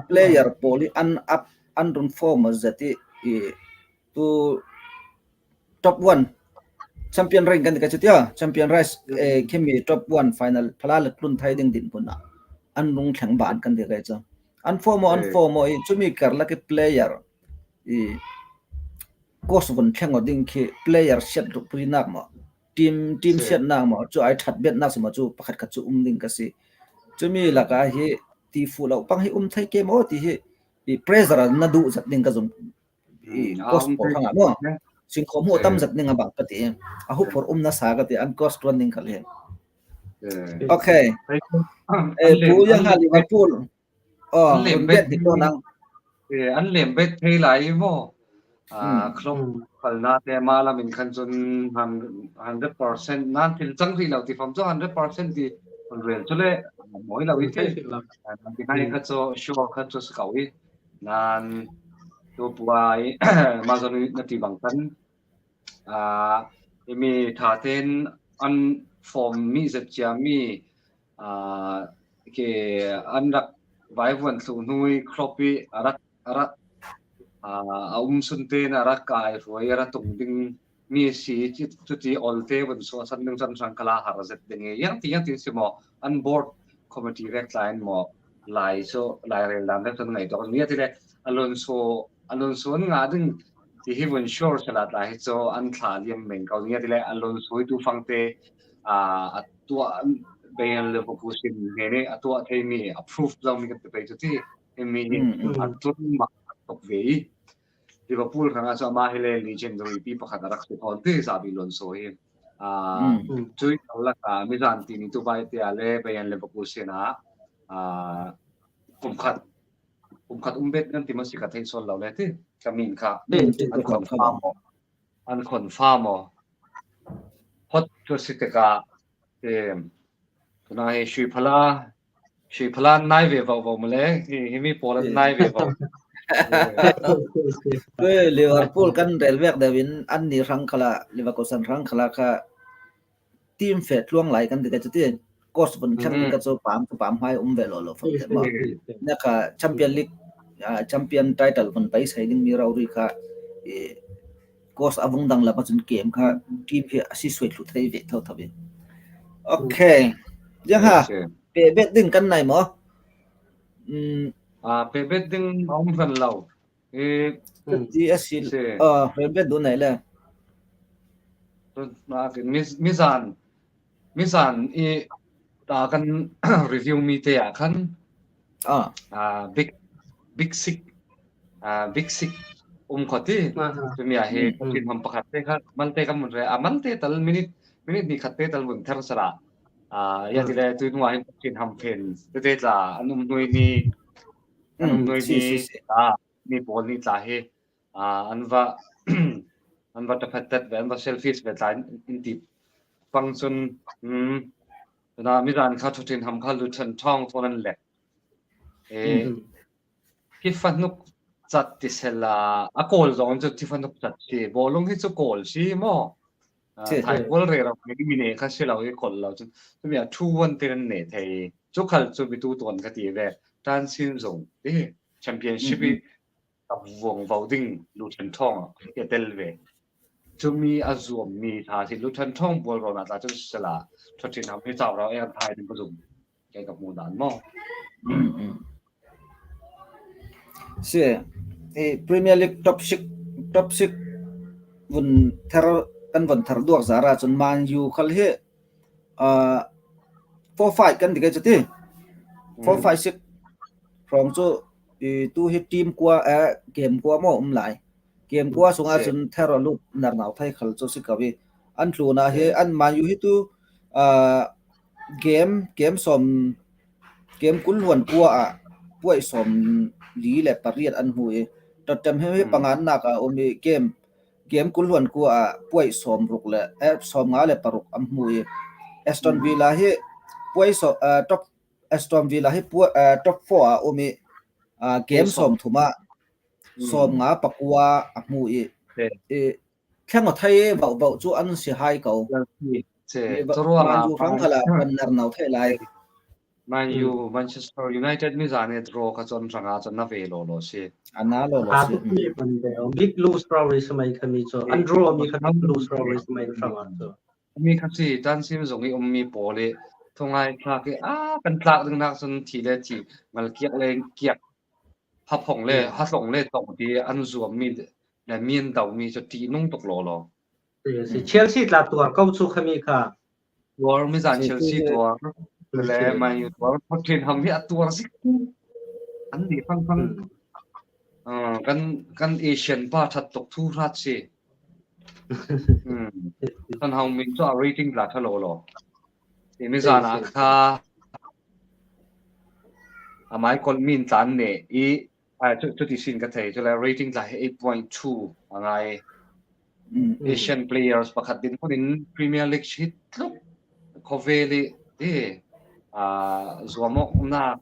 player poli an up an run form zat i tu top one champion ring kan ka chu tia champion race, eh, khimi top one final phala le tlun thai ding din puna an rung thleng ban kan ti kai chu. An form an form i chumi kar la ki player i course von thleng o ding khi player siat ru pui nak mo team, team siat nak mo chu ai that bet nak si mo chu pakhat khat chu um ding ka si. Chumi laka hi ti fu lo pang hi um thai ke mo ti hi i pressure na du zat ding ka zong i course por hang a mo. Sing khom hu tam zat ding a bang ka ti. A hu por um na sa ka ti an course tuan ding ka le. Okay. Eh, pu yang ha Liverpool. Oh, an lem bet ni ko nang. Eh, an lem bet thei lai mo. Ah, Klopp palna te ma lam in khan chun hundred percent nan thil chang ri lo ti fam chu hundred percent ti kon rel chu le moi lo i te. Ti ngai kha chu sure kha chu sa kau i. Nan tu puai ma zon na ti bang kan. Ah, i mi tha ten an form mi zet chia mi, ah, ke an rak vai vuan thlu hnui Klopp i a rak, a rak, ah, a um sun ten a rak kai ruai a rak tung ding mi si chu ti ol te vun so san ding san sang kala har zet ding e yang ti yang ti si mo an board committee rek line mo lai so lai rel dan rek san ngai dok ni ti le Alonso, Alonso an nga ding ti hi vun sure sa la lai so an thla liam meng kau ni ti le Alonso i tu fang te, ah, a tua Bayer Leverkusen hne ni a tuah thei mi, a proof zo mi kan ti pei cu ti. Himi hi a tun mak tuk ve i Liverpool hrangah cu amah hi le legendary pi pakhat a rak si thawn ti Xabi Alonso hi. Aa, cui karlak ah mizan timi tu vai te ah le Bayer Leverkusen ah, aa, kum khat, kum khat um bet nan ti maw si ka thei sual lo le ti ka min kha an confirm aw, an confirm aw. Hot cu si tikah, em, tuna hi Sui Phala, Sui Phala nai ve vo vo male, hi, himi pawl an nai ve vo. Liverpool kan rel vek deuh in an ni hrang khala, Leverkusen hrang khala kha team fe tluang lai kan ti ka cu ti. Coach vun thleng ka cu pam, ka pam hmai um ve lo lo fam te maw. Na kha Champion League, ah, Champion title vun pai sai ding mi rori kha, eh, coach a vung dang lam a cun kem kha team hi a si suai thlu thei ve tho tho ve. Okay. Ziang ha, pe bet ding kan nai maw? Mm. Ah, pe bet ding a um hran lo. Eh, ti a si, ah, pe bet duh nai le. Mizan, mizan i ta kan review mi te ah khan, ah, big, big six, ah, big six um kho ti. Tumi ah hi ka tin hom pakhat te kha malte kan mun re, a malte tal minute, minute ni khat te tal mun thar sala. Ah, ya ti le tu nua hin ka tin ham pen te te tla an um nui ni, an um nui ni, ah, mi pawl ni tla hi, ah, an va, an va tapat tat ve, an va selfish ve tla in ti pang cun, um, tuna mizan kha thutin ham kha lu than thawng thawn an lek. Eh, hi fanuk cat ti sela, a kawl zong cu ti fanuk cat si, bawlung hi cu kawl si maw? Ah, thai kual rero ni mi ne kha si lo i kawl lo cun. Tumi a two one te nan ne thei. Cu khal cu mi tu tuan ka ti ve. Tan sin zong ti championship i kap vuang vo ding lu than thawng a tel ve. Cumi a zuam mi tha si lu than thawng bual ro na tla cun sila. Thothin ham hi cau rau e kan thai ding ka zum. Kei ka hmu dan maw? Si, i Premier League top six, top six vun thar, kan vun thar duak zara cun Man U khal hi, ah, four five kan ti kei cu ti. Four five six hrawng cu i tu hi team kua, eh, game kua maw um lai. Game kua sungah cun thar a lut nar nau thai khal cu si ko i an tlun ah hi an Man U hi tu, ah, game, game sawm, game kul hluan kua ah puai sawm li le pariat an hmu i Tottenham hi pangannak ah um i game, game kul hluan kua ah puai sawm ruk le, eh, sawm nga le paruk an hmu i Aston Villa hi puai sawm, ah, top, Aston Villa hi puai, ah, top four ah um i, ah, game sawm thum ah sawm nga pakua a hmu i, i thleng aw thei vauh vauh cu an si hai ko. Man U hrang khalah kan nar nau thei lai. Man U, Manchester United mi zan e draw kha cun hranga cun na ve lo lo si. A na lo lo si. Big lose rori si mai kha mi cu. An draw mi kha big lose rori si mai hranga cu. Mi kha si, tan sim zong i um mi pawl i thungai thlak i a kan tlak ding nak cun thi le thi, ngal kiak le kiak, ha phong le ha hlong le tong ti an zuam mi le mi an dau mi cu ti nung tuk lo lo. Chelsea tla tuar ko cu kha mi kha. Tuar mi zan Chelsea tuar le Man U tuar, Tottenham hi a tuar zik. An ni fang fang. Ah, kan, kan Asian pa that tuk thu hrat si. Hmm. Kan hau min cu a rating tla tha lo lo. Ti mi zan a kha a mai kol min tlan ne i, a, cu, cu ti sin ka thei, cu le rating tla hi eight point two a ngai. Asian players pakhat din hmun in Premier League hi tluk khawvel i, i, a, zuam awk na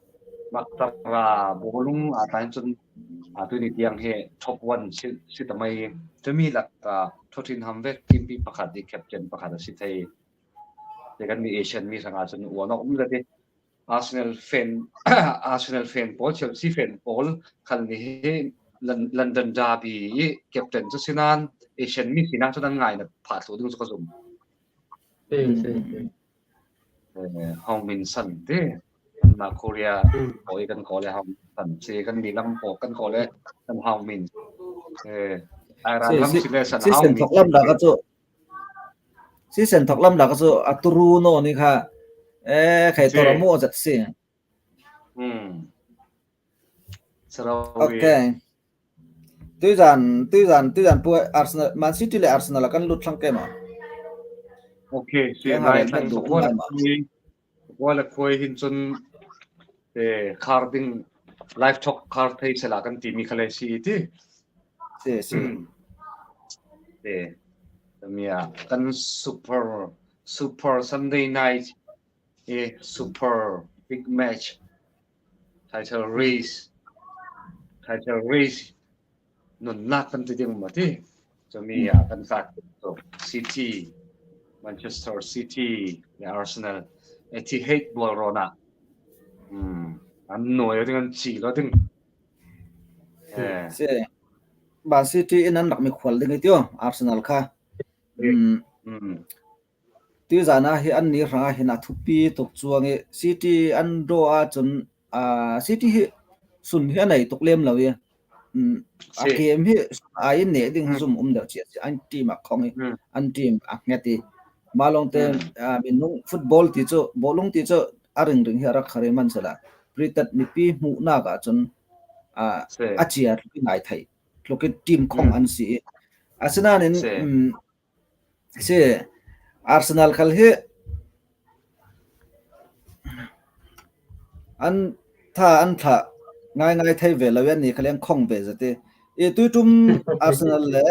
maktar a bawlung a tain cun, a, tuni tiang hi top one si, si ta mai. Cumi lak a Tottenham vek timpi pakhat i captain pakhat a si thei. Te kan mi Asian mi hrangah cun uan awk um zet i Arsenal fan, Arsenal fan pawl, Chelsea fan pawl khal ni hi Lon-, London Derby i captain cu si nan Asian mi sinak cu nan ngaina phah thluh ding cu ka zum. Eh, Hong Min Son te. Anmah Korea pawl i kan kawl le Hong Min Son si, kan mi lam pawl kan kawl le kan Hong Min. Eh, Iran lam si le Son Hong Min. Thok lam dah ka cu. Season thok lam dah ka cu a turu no ni kha, Eh, khai tor mo zat si. Hmm. Sarawi. Okay. Tuizan, tuizan, tuizan pu Arsenal, Man City le Arsenal kan lut thlang ke ma. Okay, si nai thlang so ko la khui, ko la khui hin chun, eh, khar ding, live talk khar thei sela kan ti mi khale si ti. Si, si. Hmm. Eh, mia kan super, super Sunday night, eh, super big match, title race, title race, nun nak kan ti ding ma ti. So mi ya kan fak, so City, Manchester City, le Arsenal, eh, ti hate bol rona. Hmm, an no ya ding an chi lo ding. Eh. Si, Man City in an rak mi khwal ding i tio, Arsenal kha. Hmm. Hmm. Tuizana hi an ni hranga hin a thupi tuk chuang i City an draw a chun, ah, City hi sun hi a nei tuk lem lo i. Hmm. A game hi sun a in ne ding zum um deuh chia si an team a khong i, an team a nget i. Malong te, ah, minung football ti chu, bawlung ti chu a ring ring hi a rak khari man sala. Britain mipi hmuh nak a chun, ah, a chia tluk i ngai thei. Tluk i team khong an si i. Asinanin, um, si Arsenal khal hi an tha, an tha ngai ngai thei ve lo i an ni khal i an khong ve zati. I tuitum Arsenal le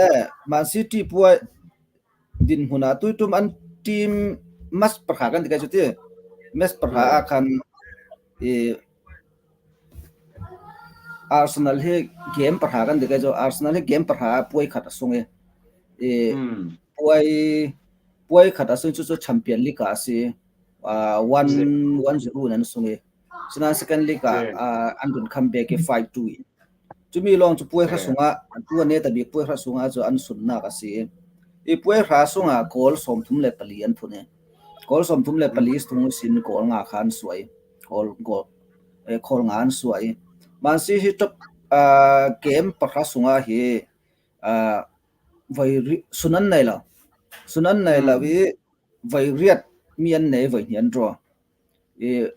Man City puai dinhmun a tuitum an team match pakhat kan ti kai chu ti. Match pakhat a khan i Arsenal hi game pakhat kan ti kai chu, Arsenal hi game pakhat a puai khat a sung i. I puai, puai khat a sung chu chu Champion League a si, ah, one, one zero nan sung i. Sina second league a, ah, an run comeback i five two i. Chumi long chu puai hra sunga, an tu an ne ta bik puai hra sunga chu an sun nak a si. I puai hra sunga goal sawm thum le pali an thun i. Goal sawm thum le pali thun sin goal nga khan suai. Goal, goal, eh, goal nga an suai. Man City hi top, ah, game pakhat sunga hi, ah, vai ri-, sun an nei lo. Sun an nei lo i vai riat mi an nei vai hnian draw. I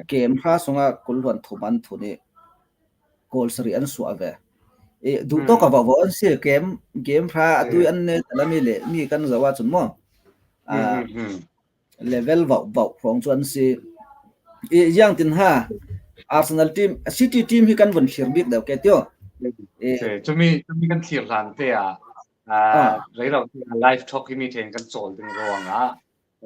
game hra sunga kul luan thum an thun i goal sari an suah ve. I duh tawk a vau vau an si game, game hra a dui an ne tala mi le mi kan zo a chun maw. Ah, level vau vau hrawng chu an si. I ziang tin ha, Arsenal team, City team hi kan vun thlir bik deuh ke tio. I chumi, chumi kan thlir hlan te a, ah, reirau te a live talk hi mi thein kan chawl ding ruang a.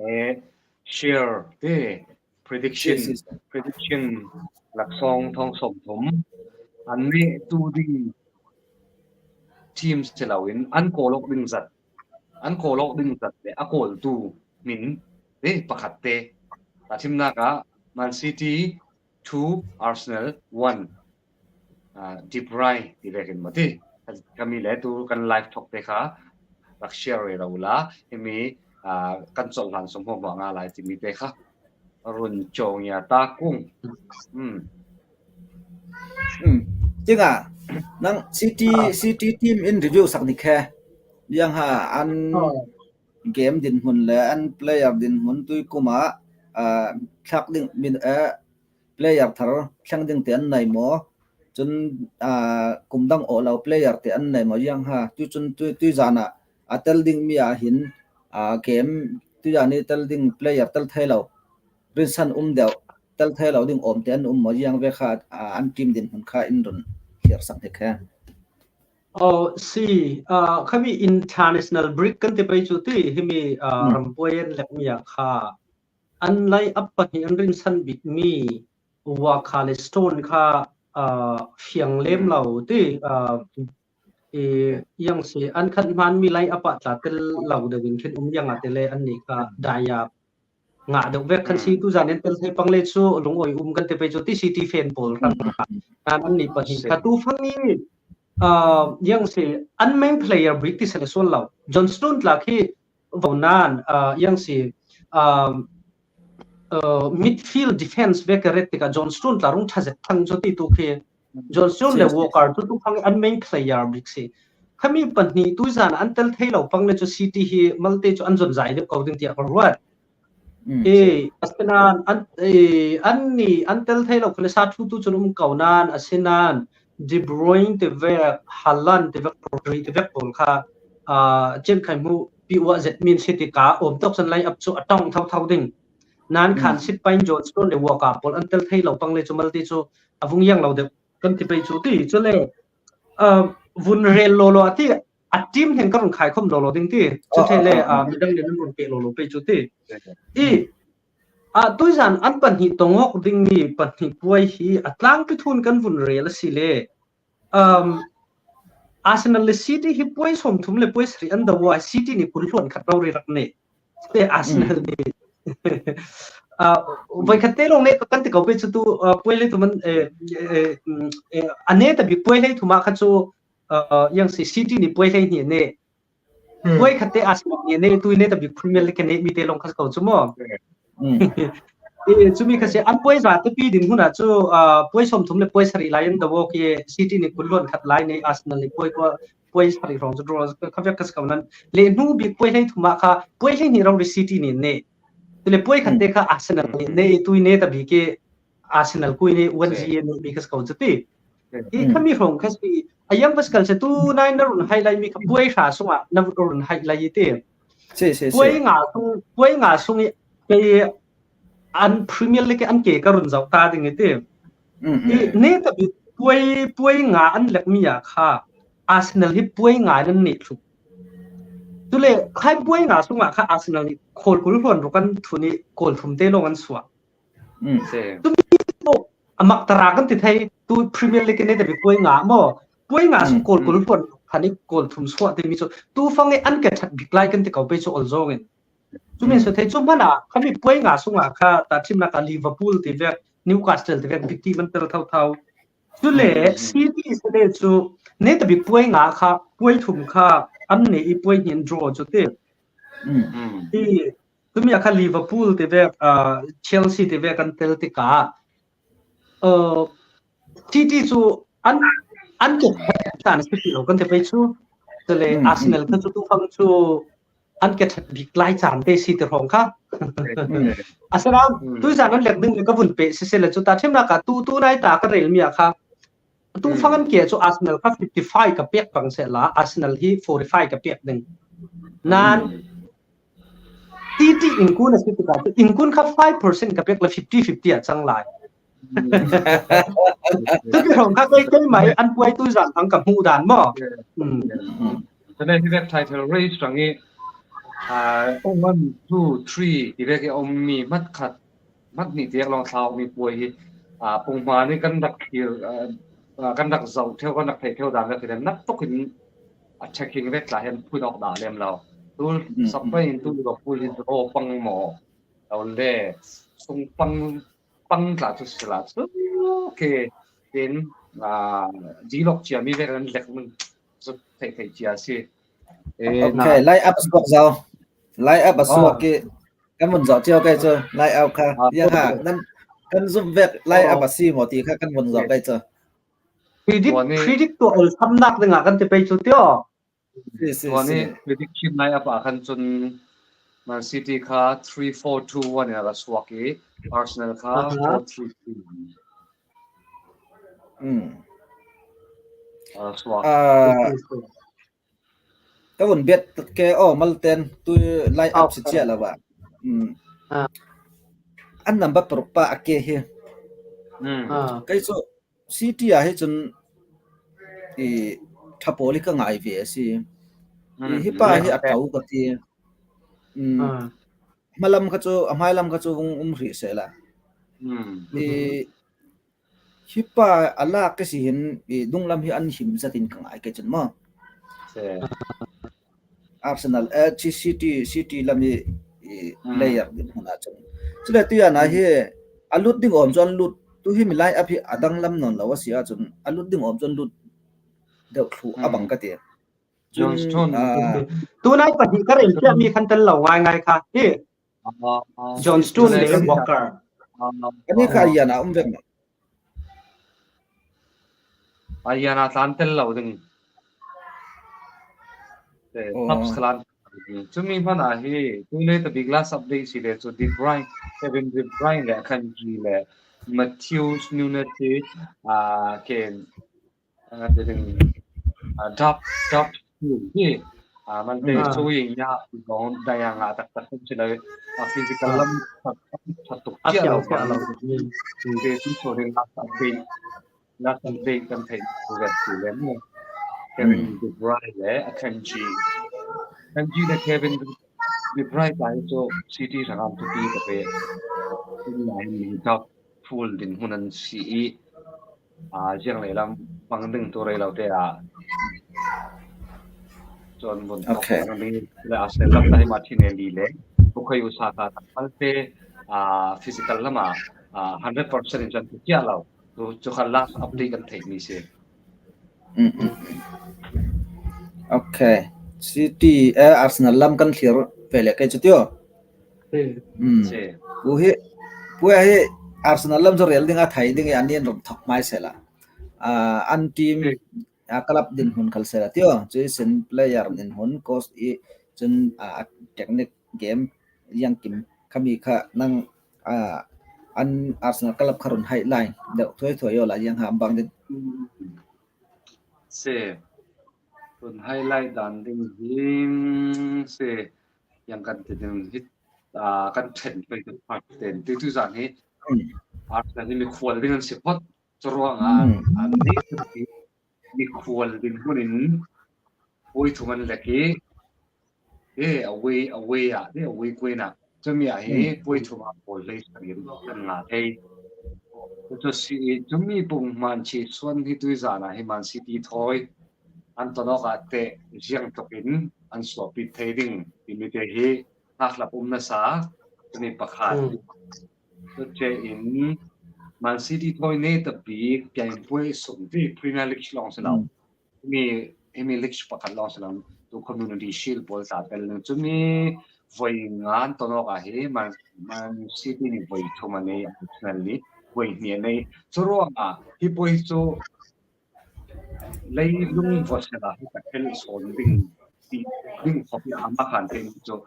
Eh, share te, prediction, prediction laksawng thawng sawm thum. An ne tu ding team si lo in, an kawl awk ding zat, an kawl awk ding zat le a kawltu min te pakhat te. A thimnak ah Man City two, Arsenal one. Ah, De Bruyne ti vekin mati. Kami le tu kan live talk te kha rak share rero la, himi, ah, kan chawl hlan sawm hmuahhmuah nga lai timi te kha run cawng ia ta kung. Hmm. Hmm. Tinga, nang City, City team in review sak ni khe. Yang ha an game dinhmun le an player dinhmun tui kuma, ah, thlak ding min, eh, player thar thleng ding te an nei maw? Chun, ah, kum dang aw lo player te an nei maw? Yang ha, tui chun tui, tui zana a tel ding mi a hin, ah, game tui zani tel ding player tel thei lo. Rinsan um deuh, tel thei lo ding awm te an um maw? Yang ve kha, ah, an team dinhmun kha in run hiar sak ni khe. Oh, si, ah, khami international break kan ti pai chu ti, himi, ah, rampuai an lek mi a kha. An lai up pahnih an rinsan bik mi, Walker le Stone kha, ah, fiang lem lo ti, ah, i, yang si, an khat hman mi lai up a tla tel lo deuh in khin um yang a te le an ni kha dai a ngah deuh vek khan si tu zan en tel thei pang le chu lungawi um kan te pei chu ti City fan pawl ram an an ni pahnih kha tu fang ni, ah, yang si an main player bik ti sele sual lo. John Stone tla khi vo nan, ah, yang si, ah, ah, midfield defense vek a ret tika John Stone tla rung tha zet thang chu ti tu khi John Stone le Walker chu tu fang an main player bik si. Khami pahnih tu zan an tel thei lo pang le chu City hi malte chu an zon zai deuh ko ding tia ka ruat. I, a sinan an, i, an ni an tel thei lo kha le sa thu tu chun um ko nan, a sinan De Bruyne te vek, Haaland te vek, Rodri te vek pawl kha, a, chen khai mu pi wa zet min City ka om tok san line up chu a tong thau thau ding. Nan khan sit pain John Stone le Walker pawl an tel thei lo pang le chu mal ti chu a vung yang lo deuh kan ti pei chu ti chu le, a, vun rel lo lo a ti a team hen ka run khai khom lo lo ding ti chu thei le, a, midang le nan run pe lo lo pei chu ti. I, a, tuizan an pahnih tong hok ding mi pahnih puai hi a tlangpi thun kan vun rel a si le, um, Arsenal le City hi puai sawm thum le puai sari an da wa City ni kul hluan khat lo ri rak ne. Te Arsenal ni. A, voi khat te long ne kan ti ko pe chu tu, a, puai le tu man, eh, eh, mm, eh, a ne ta bi puai le tu ma kha chu, a, yang si City ni puai le ni ne. Puai khat te Arsenal ni ne tu ne ta bi Premier League ne mi te long kha ko chu mo. I, chu mi kha se an puai za te pi din huna chu, a, puai sawm thum le puai sari lai an da wo ki City ni kul hluan khat lai ne Arsenal ni puai ko puai sari rong chu draw kha vek kha ko nan le nu bi puai le tu ma kha puai le ni rong ri City ni ne. Tule puai khat te kha Arsenal ni ne tu ne ta bi ke Arsenal kui ne one zero ne mi kha ko chu ti. I kha mi rong kha si a yang Pascal se tu nai na run hai lai mi kha puai hra sunga na run hai lai ti. Puai nga sung, puai nga sung i ke an Premier League an ke ka run zau ta ding ti. I ne ta bi puai, puai nga an lek mi a kha Arsenal hi puai nga nan ne thu. Tule khai puai nga sunga kha Arsenal ni kol kul hluan ru kan thu ni kol thum te long an sua. Tumi ko a mak tara kan ti thei tu Premier League ne ta bi puai nga mo. Puai nga sung kol kul hluan kha ni kol thum sua te mi chu tu fang e an ke that bik lai kan ti ko pe chu ol zong in. Chu min so thei chu mana kha mi puai nga sunga kha ta thim na ka Liverpool ti vek, Newcastle ti vek, big team an tel thau thau. Chu le City se le chu ne ta bi puai nga kha puai thum kha an ne i puai hin draw chu ti. I tumi a kha Liverpool ti vek, a, Chelsea ti vek an tel ti ka. A, City chu an, an ke tan City lo kan te pe chu. Te le Arsenal kha chu tu fang chu an ke that bik lai chan te si te rong kha. A sera tu zan an lek ding ka vun pe se se le chu ta thim na ka tu, tu nai ta ka rel mi a kha. Tu fang an ke chu Arsenal kha fifty five ka pek pang se la Arsenal hi forty five ka pek ding. Nan City in kun a City ka in kun kha five percent ka pek la fifty fifty a chang lai. Tu ki rong kha kai kai mai an puai tu zan ang ka mu dan mo. Tene hi vek title race rangi, a, one, two, three, hi vek i om mi mat khat, mat ni tiak long thlau mi puai hi, a, pung ma ni kan dak thil, a, a, kan dak zau theu, kan dak thei theu dan vek hi nak tok in a checking vek tla hen pui nok da lem lau. Tu sap pai in tu Liverpool hi draw pang mo. Lau le, sung pang, pang tla chu sila chu. Okay. Tin, a, di lok chia mi vek an lek mun. Chu thei thei chia si. Okay, line up suak zau. Line up a suak ki kan mun zau chiau kai chu. Line up kha. Ya ha, nan kan zum vek line up a si mo ti kha kan mun zau kai chu. Predict, predict to ol sam nak nga kan ti pei chu tio. Tuani prediction line up a khan chun Man City kha three four two one in a la suak i Arsenal kha four three three. A la suak. Ka vun bet ke o mal ten tu line up si chia la va. An number paruk pa a ke hi. Kai chu City a hi chun i thapawl i ka ngai ve a si. I hi pa hi a tau ka ti. Hmalam kha chu, a hmailam kha chu vung um hrih seh la. I hi pa a lak ka si hin i dunglam hi an him zat in ka ngai ka chun maw. Arsenal, eh, chi City, City lam i, i player din huna chun. Chule tu yana hi a lut ding om chu an lut tu hi mi line up hi a dang lam non lo a si a chun a lut ding om chu an lut deuh thlu a bang ka ti. John Stone. Tunai pahnih ka rel chiah mi khan tel lo ngai ngai kha hi. John Stone le Walker. Ani kha yana um vek na. A yana tlan tel lo ding. Subs khalan. Cumi hmanah hi, tu le tabik last update si le cu De Bruyne, Kevin De Bruyne le Akanji le Matheus Nunes hi, ah, ken, ah, te ding, ah, dap, dap, hi, ah, man te, ah, so ye nya, kong daya nga tak tak si le, ah, physical lam, tak, tak tuk, ah, kia lo, kia lo. Te tu so ding last update. Last update kan theih tu kan ti le maw. Kevin De Bruyne le Akanji. Akanji le Kevin De Bruyne ta hi cu City hrangah thupi ka pe. Tunlai in doubtful dinhmun an si i, ah, ziang le lam pang ding tu rei lo te ah. Cun vun tok pang ding le Arsenal lam ta hi mah thin e li le. Bukayo Saka ta malte, ah, physical lam ah, ah, hundred percent in cun tu kia lo. Tu cu kha last update kan theihmi si. Mm, mm, mm. Ok. City, eh, Arsenal lam kan thlir ve le kei cu tio. Mm. Si. Pu hi, pu hi Arsenal lam cu rel ding a thei ding i an in rum thok mai sela. Ah, an team, ah, club dinhmun khal sela tio. Cu i sin player dinhmun, coach i cun, ah, technique game liang kim khami kha nang, ah, an Arsenal club kha run highlight deuh thuai thuai yo la yang ham bang din. Si. Run highlight dan ding hi si. Yang kan ti ding hi, ah, kan ṭhen pei tu part ten. Ti tu zan hi. Hmm. Arsenal hi mi khual ding an si phot. Curuang ah, hmm, an ni mi khual ding hmun in puai thum an lek i, e, away, away ah, e, away kuai nak. Cumi ah hi, hmm, puai thum ah goal lei sarin kan nga thei. Cu si i, cumi pung hman chi suan hi tui zan ah hi Man City thawi an ton awk ah teh ziang tuk in an suahpit thei ding timi te hi hnaklap um nasa, cumi pakhat. Hmm. Cuce in Man City thawi ne tabik pianpuai sum ti Premier League lawng si lo. Hmm. Himi, himi league pakhat lawng si lo. Tu Community Shield pawl ta tel ning cumi voi ngan ton awk ah hi Man, Man City nih voi thum a nei, Arsenal nih voi hnih a nei. Curuang ah hi puai cu leilung vawsela hi ka thil sawn ding ti ding khawp i a ma khan thei cu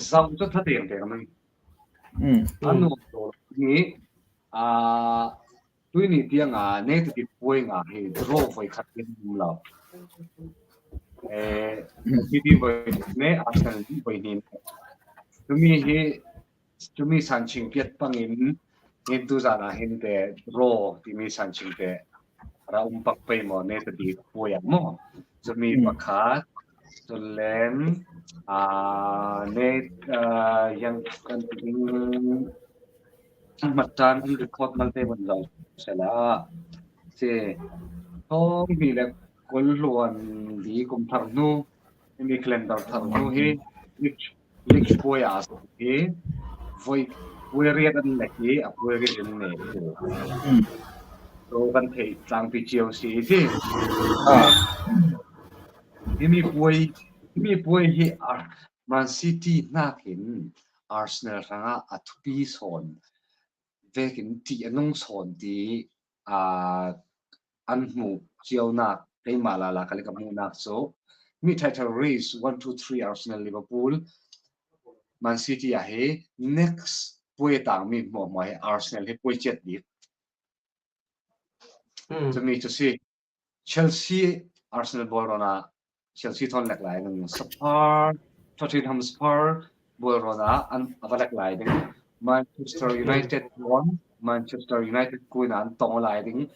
zau cu tha teng teng ning. Mm. A nuam lo ni, ah, tuini tiang a ne ti puai nga hi draw voi khat in um lo. Eh, mm, City voi ne Arsenal voi hnih. Tumi hi Cumi san ching piat pangin, hin tu zan ah hin te draw timi san ching te ra um pak pei maw, ne tabik puai ah maw. Cumi, hmm, pakhat, cun len, ah, ne, ah, yang kan ti ding, matan record malte van zau sela. Si, thong hnih le kul hluan li kum thar hnu, himi calendar thar hnu hi, league, league puai a si hi, voi, voi riat an lek hi, a puai riat an ne hi. Hmm. So kan theih tlangpi cio si hi. Ah. Himi puai, himi puai hi, ah, Man City hnakin Arsenal hrangah a thupi sawn vekin ti a nung sawn ti, ah, an hmuh cionak, keimah lala ka le ka hmuhnak cu, mi title race, one, two, three, Arsenal, Liverpool, Man City ah hi next puai tangmi hmuahhmuah hi Arsenal hi puai ciat bik. Hmm. Cumi cu si, Chelsea, Arsenal bawlrawn ah Chelsea thawn lek lai ding, Spurs, Tottenham Spurs bawlrawn ah an, a va lek lai ding, Manchester United thawn, Manchester United kuina an tong lai ding.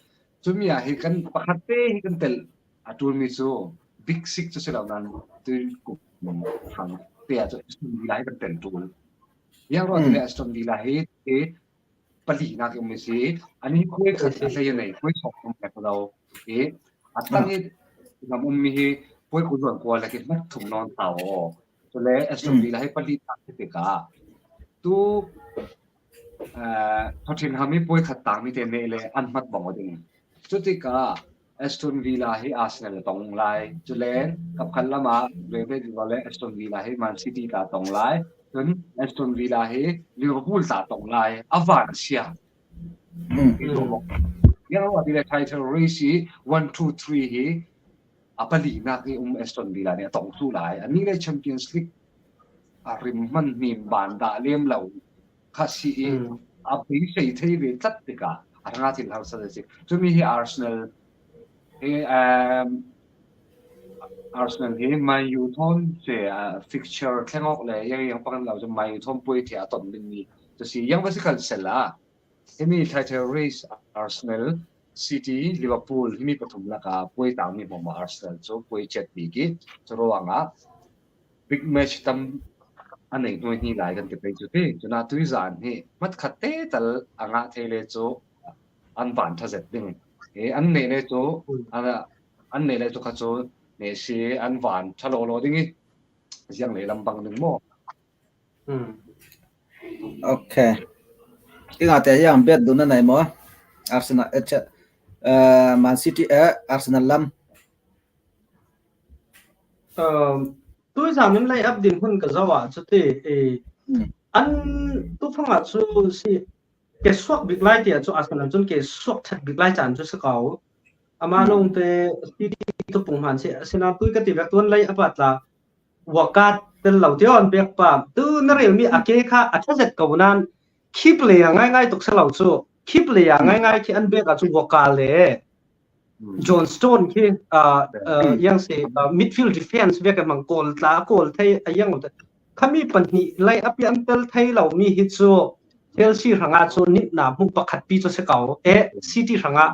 Cumi ah hi kan pakhat te hi kan tel a ṭulmi cu Big Six cu si lo nan tu kum thang te ah cu Aston Villa hi kan tel ṭul. Yang ruah ti le Aston Villa hi, hi palinak i um i si, an hi puai khat a hlei a nei, puai sawm um lek lo. I a tang i ngam ummi hi puai kul luan kua lek i hmat thum nawn ta aw. Cule Aston Villa hi palinak hi tikah tu, eh, Tottenham hi puai khat tangmi te nih le an hmat bang aw ding. Cutikah Aston Villa hi Arsenal a tong lai. Cule kapkhat lamah Real Madrid le Aston Villa hi Man City ta tong lai. Cun Aston Villa hi Liverpool ta tong lai. A van a sia. Mm. Yang awk ti le title race hi one, two, three hi a palinak i um Aston Villa nih a tong thluh lai. Anih le Champions League a rim hman hnim ban dah lem lo kha si i a beisei thei ve tlat tikah a hrangah thil harsa a si. Cumi hi Arsenal hi, um, Arsenal hi Man U thawn si, uh, fixture thleng awk le yang yang pang lo cu Man U thawn puai thei a ton ding mi cu si yang va si khal sela. Himi title race Arsenal, City, Liverpool himi pathum laka puai tang mi hmawm Arsenal cu puai chet bik i cu ruangah big match tam a nei hnuai hni lai kan ti pei cu ti. Cunah tuizan hi hmat khat te tal a ngah thei le cu an van ṭha zet ding. He an neih le cu an, an neih le cu kha cu neih si an van ṭha law law ding i ziang lei lam bang ding maw? Okay. Tingah te yang bet dun na nei maw? Arsenal, eh, Man City, eh, Arsenal lam. Tuizan in lei ap ding hun ka zoh ah cu ti, an tu fangah cu si ke suak bik lai tiah cu Arsenal cun ke suak ṭhat bik lai caan cu si ko. Amah lawngte City tu pung hman si, asinain tui ka ti vek tuan lei a pat la Walker tel lo ti on pek pa tu na relmi a ke kha a ṭha zet ko nan keep lei a ngaingai tuk si lo cu keep lei a ngaingai khi an bek ah cu Walker le John Stone khi yang si midfield defense vek a hmang kawl tla kawl thei a yang lo khami pahnih lei a pian tel thei lo mi hi cu Chelsea hrangah cu nitna hmuh pakhat pi cu si ko e City hrangah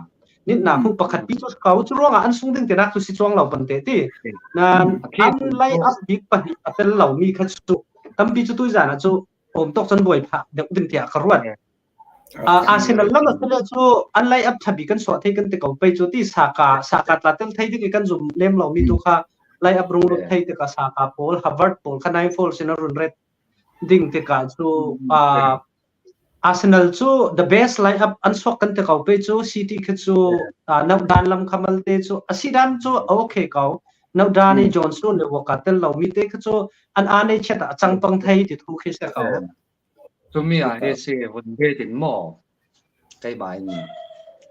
nitna hmuh pakhat pi cu si ko cu ruangah an sung ding tinak cu si cuang lo pante ti nan an lei ap bik pahnih a tel lo mi kha cu tampi cu tuizan ah cu um tawk cun buai phah deuh ding tiah ka ruat. Arsenal lam a si le cu an lei ap ṭha bik kan suah thei kan ti ko pei cu ti Saka, Saka tla tel thei ding i kan zum lem lo mi tu kha lei ap rung rut thei tikah Saka pawl, Havertz pawl kha nine four sin a run ret ding tikah cu Arsenal cu the best line-up an suak kan ti ko pei cu City kha cu nauhdan lam kha malte cu a si dan cu a okay ko. Nauhdan i John Stone le Walker tel lo mi te kha cu an aa nei chiat ah a cang pang thei ti thu khi si ko. Cumi ah hi si hun ve tin maw? Keimah in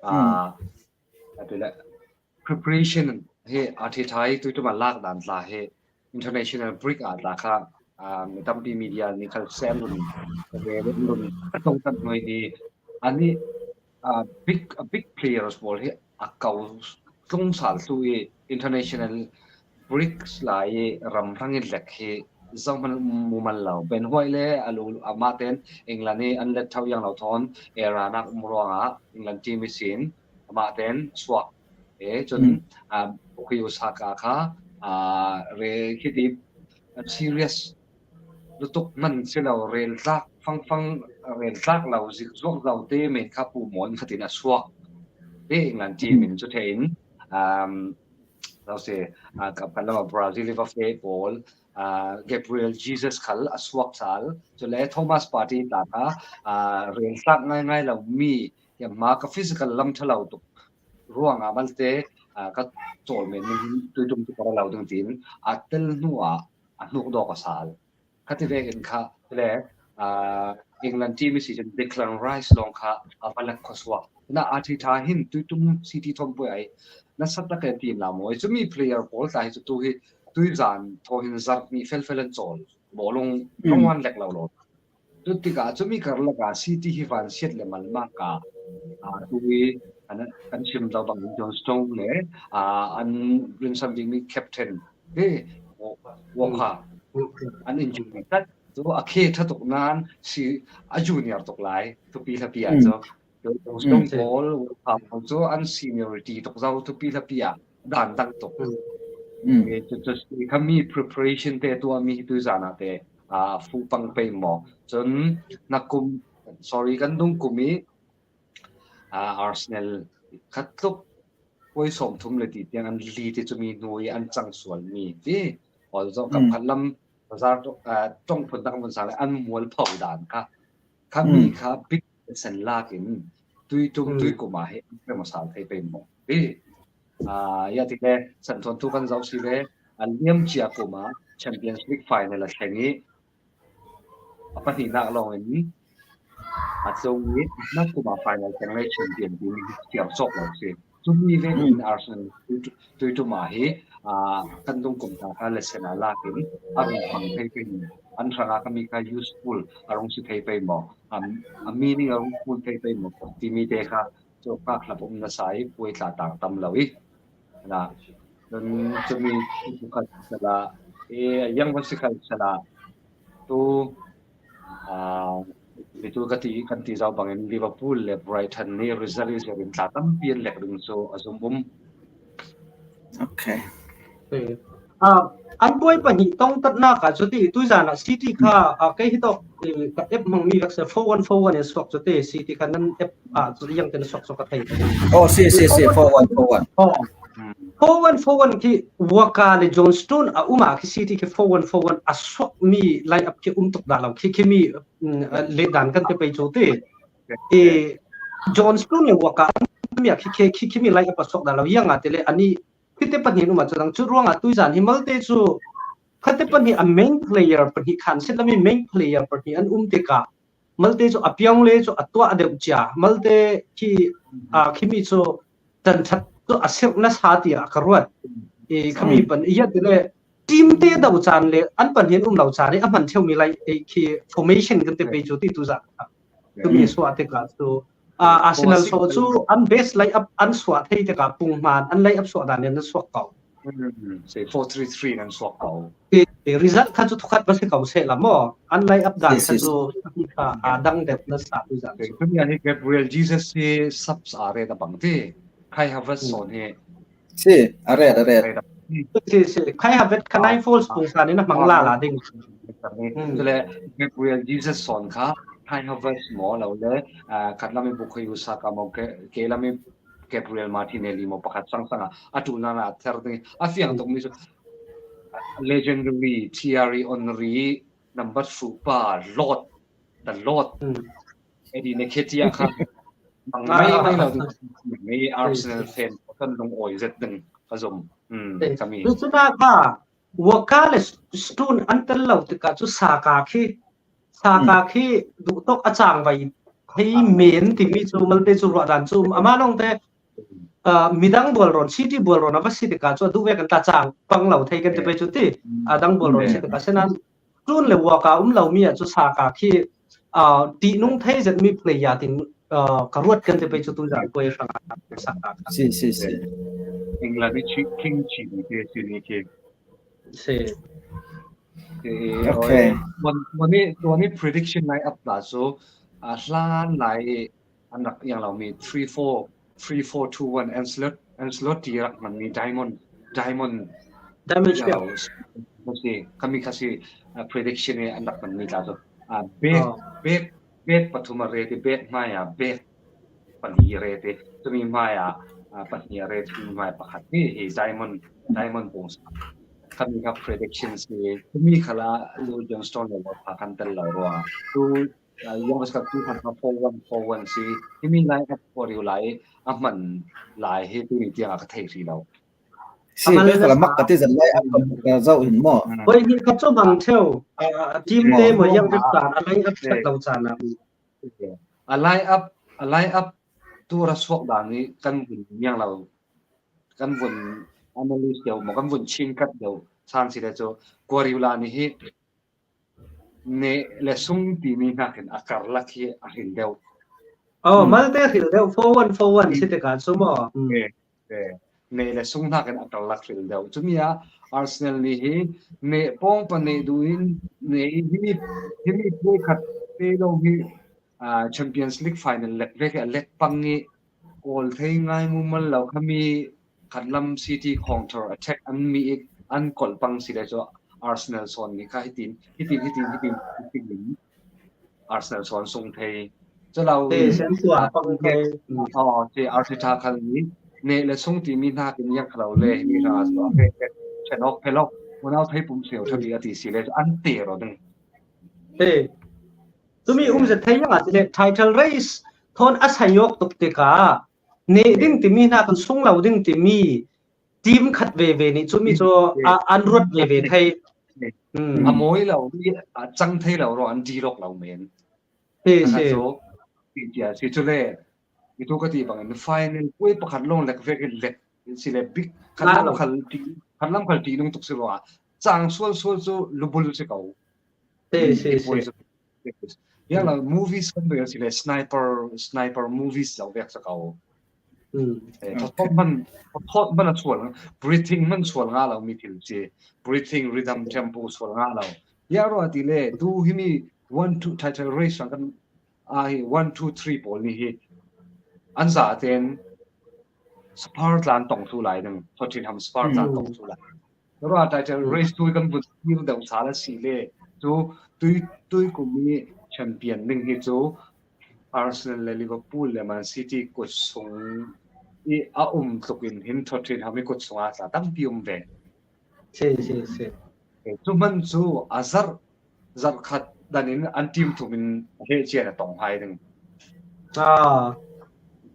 a ti le preparation hi Arteta hi tuiṭum a lak dan tla hi international break ah tla kha mi tampi media nih khal sem run ve run a tong tak noi ni ani big big players pawl hi a ko tlung sal thlu i international break lai i ram hrang in lek hi zohman mu man lo. Ben White le a lu amah ten England i an let tho yang lo thawn era nak um ruangah England team i sin amah ten suak e cun Bukayo Saka kha re khiti serious lutuk man si lo rel tlak fangfang rel tlak lo zik zuak zo te men kha pu mawn khatin a suak te England team in cu thein um, lo se a kap kan lama Brazil i va feh pawl Gabriel Jesus khal a suak sal cule Thomas Partey tla kha rel tlak ngaingai lo mi hma ka physical lam ṭha lo tuk ruangah malte ka cawlmen tuiṭum tu ka ra lo ding tiin a tel hnuah a hnuk dawk a sal. Khati vekin kha le England team i si cun Declan Rice lawng kha a va lek khuasuak. Na Arteta hin tuiṭum City thawn puai ai nasa tak e team la maw? Cumi player pawl tla hi cu tu hi tuizan thaw hin zarh hnih felfel an cawl. Bawlung rawng an lek lo lo. Cutikah cumi karlak ah City hi van siat le mal mah ka tu hi kan chim lo bang John Stone le an rinsan dingmi captain hi Walker an injury tat tu a khe ṭha tuk nan si a junior tuk lai thupi hlapi ah cu John Stone pawl Walker pawl cu an seniority tuk zo thupi hlapi ah dan dang tuk. Khami preparation te tuahmi hi tuizan ah te fuh pang pei maw? Cun na kum, sorry, kan dung kum i Arsenal khat tluk puai sawm thum le ti tiang an li ti cumi hnu i an cang sual mi ti awl zawh kam khat lam bazar ṭong phun tak mun sang le an mual pho dan kha khami kha big sen lak in tuiṭum tuikum ah hi an rem a sal thei pei maw? Hi ya ti le san thawn tu kan zoh si le a liam cia kum ah Champions League final a thleng i a pahnihnak lawng in a tlung i na kum ah final thleng le champion ti mi siar sawk lo si. Cumi ve in Arsenal tuiṭum ah hi aa, kan dungkum ta kha lesson a lakin a rung hmang thei pei maw, an hranga khami kha useful a rung si thei pei maw, a, a meaning a rung phun thei pei maw timi te kha chu ka khlap um nasa i puai tla tang tam lo i. Na, chumi khat sala, e, yang va si khat sala, tu, aa, mi tu ka ti, kan ti zau bangin Liverpool le Brighton ni result i zerin tla tampi an lek ding chu a zum um. Okay. Ah, an buai pahnih tawng tatna ka chu ti, tui zana City kha, ah, kei hi tawk, eh, ka app hmang mi vek se four one four one e suak chu ti, City kha nan app, ah, chu yang ten suak suak ka thei. Oh, si, si, si, four one four one. Oh. Four one four one khi Walker le John Stone a um a khi City khi four one four one a suak mi line up khi um tuk da lo khi khi mi, mm, ah, le dan kan te pei chu ti. Eh, John Stone le Walker mi a khi khi khi mi line up a suak da lo yang a te le ani khi te pahnih um a chu dang chu ruang a tui zan hi malte chu kha te pahnih a main player pahnih khan set lami main player pahnih an um te ka malte chu a piang le chu a tua a deuh chia malte khi, a, khi mi chu tan that chu a sir na sa ti a ka ruat. E, khami pan i ya te le team te dau chan le an pan hin um lo chan i a man theu mi lai, e, khi formation kan te pei chu ti tu za. Tu mi suak te ka chu, a, Arsenal so chu an best line up an suak thei te ka pung man an line up suak dan an suak kau. Say four three three nan suak kau. Result kha chu thukhat va si kau se la maw. An line up dan kha chu a dang deuh na sa tu za. Tuni ani Gabriel Jesus si subs a re da bang ti. Kai Havertz son hi. Si, a re, a re. Si, si. Kai Havertz kha nine falls pung sa ni na mang la la ding. Tule Gabriel Jesus son kha Kai Havertz mo lo le, ah, khat lami Bukayo Saka mo ke, ke lami Gabriel Martinelli mo pakhat sang sanga a tu na na ther ding a fiang tuk mi su legendary Thierry Henry number two pa Lord, the Lord. Eddie Nketiah kha mang mai mai lo ding ni Arsenal fan kan lung oi zet ding ka zom. Kami. Tu na kha Walker le Stone an tel lo te ka chu Saka khi Saka khi duh tawk a chang vai hei men ti mi chu malte chu ruah dan chu ama nong te, ah, midang bual ron City bual ron a va si te ka chu a duh ve kan ta chang pang lo thei kan te pe chu ti a dang bual ron si te ka senan Stone le Walker um lo mi a chu Saka khi, ah, ti nung thei zet mi player tin, ah, ka ruat kan te pe chu tu zan koi sang Saka. Si, si, si. England ni chi king chi ni te chi ni ke. Si. Okay. Tuni, tuni prediction line up la so, a hlan lai an rak yang lo mi three four, three four two one Ancelotti, Ancelotti rak man mi Diamond, Diamond. Diamond Shape. Kasi, kami kasi, ah, prediction e an rak man mi la so. Ah, back, back, back pathum a re ti, back hmai a, back pahnih a re ti. Tumi hmai a, ah, pahnih a re ti, tumi hmai pakhat ni hi Diamond, Diamond pung sa. Kami ka prediction si, tumi khala Lou John Stone le Walker kan tel lo rua. Tu, ah, yang aska tu khan ka four one four one si, timi line up for you lai, a man lai hi tumi tiang a ka thei ri lo. Si, ka la mak ka ti zan line up ka zau hin mo. Koi ni ka chu mang theu, ah, team te mo yang ka tan, a line up set lo chan a. A line up, a line up tu ra suak dan ni kan vun yang lo. Kan vun analyse deu mo, kan vun chin kat deu. San si le chu Guardiola ni hi ne le sung ti mi hnakin a karlak hi a hril deu. Oh, malte hril deu, four one four one si te ka chu mo. Ne le sung hnakin a karlak hril deu. Chumi a Arsenal ni hi ne pawng pa ne duin ne hi mi, hi mi pui khat te lo hi, ah, Champions League final lek vek a lek pang i kawl thei ngai mumal lo kha mi khat lam City counter attack an mi i an kawl pang si le chu Arsenal son ni kha hitin, hitin, hitin, hitin, hitin. Arsenal son sung thei. Chu lo. Te sen tua pang thei. Oh, te Arteta khal ni. Ne le sung ti mi hnakin yang khalo le ni ra so. Chenok phelok. Unau thei pum seo thadi ati si le an te ro ding. Te. Tumi um zet thei yang a ti le title race thon a sayok tuk te ka. Ne ding ti mi hnakin sung lo ding ti mi. Team khat ve ve ni chumi chu a an ruat ve ve thei. A mawi lo ni a chang thei lo ro an di lok lo men. Si, si. Ti tia si chu le. I tu ka ti bangin final pui pakhat long lek vek in lek si le big khat long khal ti Khat lam khal ti nung tuk si lo a. Chang sual sual cu lubul si ko. Ti, si, ti si. Poi si. Yang la movies kan bel si le sniper, sniper movies lo vek si ko. Hmm. Eh, thot man, thot man a sual, breathing man sual nga lo mi thil si. Breathing rhythm tempo sual nga lo. Ya ro ti le, tu himi one, two title race kan, a hi one, two, three pawl ni hi. An za ten, Spar tlan tong tu lai ding, Tottenham Spar tlan tong tu lai. Rua title race tui kan vun sir deuh sa la si le, chu tui, tui kum i champion ding hi chu Arsenal le Liverpool le Man City kut sung i a um tlukin hin Tottenham i kut sunga tla tampi um ve. Si, si, si. Chu man chu a zarh, zarh khat danin an team thumin a heh cian a tong hai ding. Ah.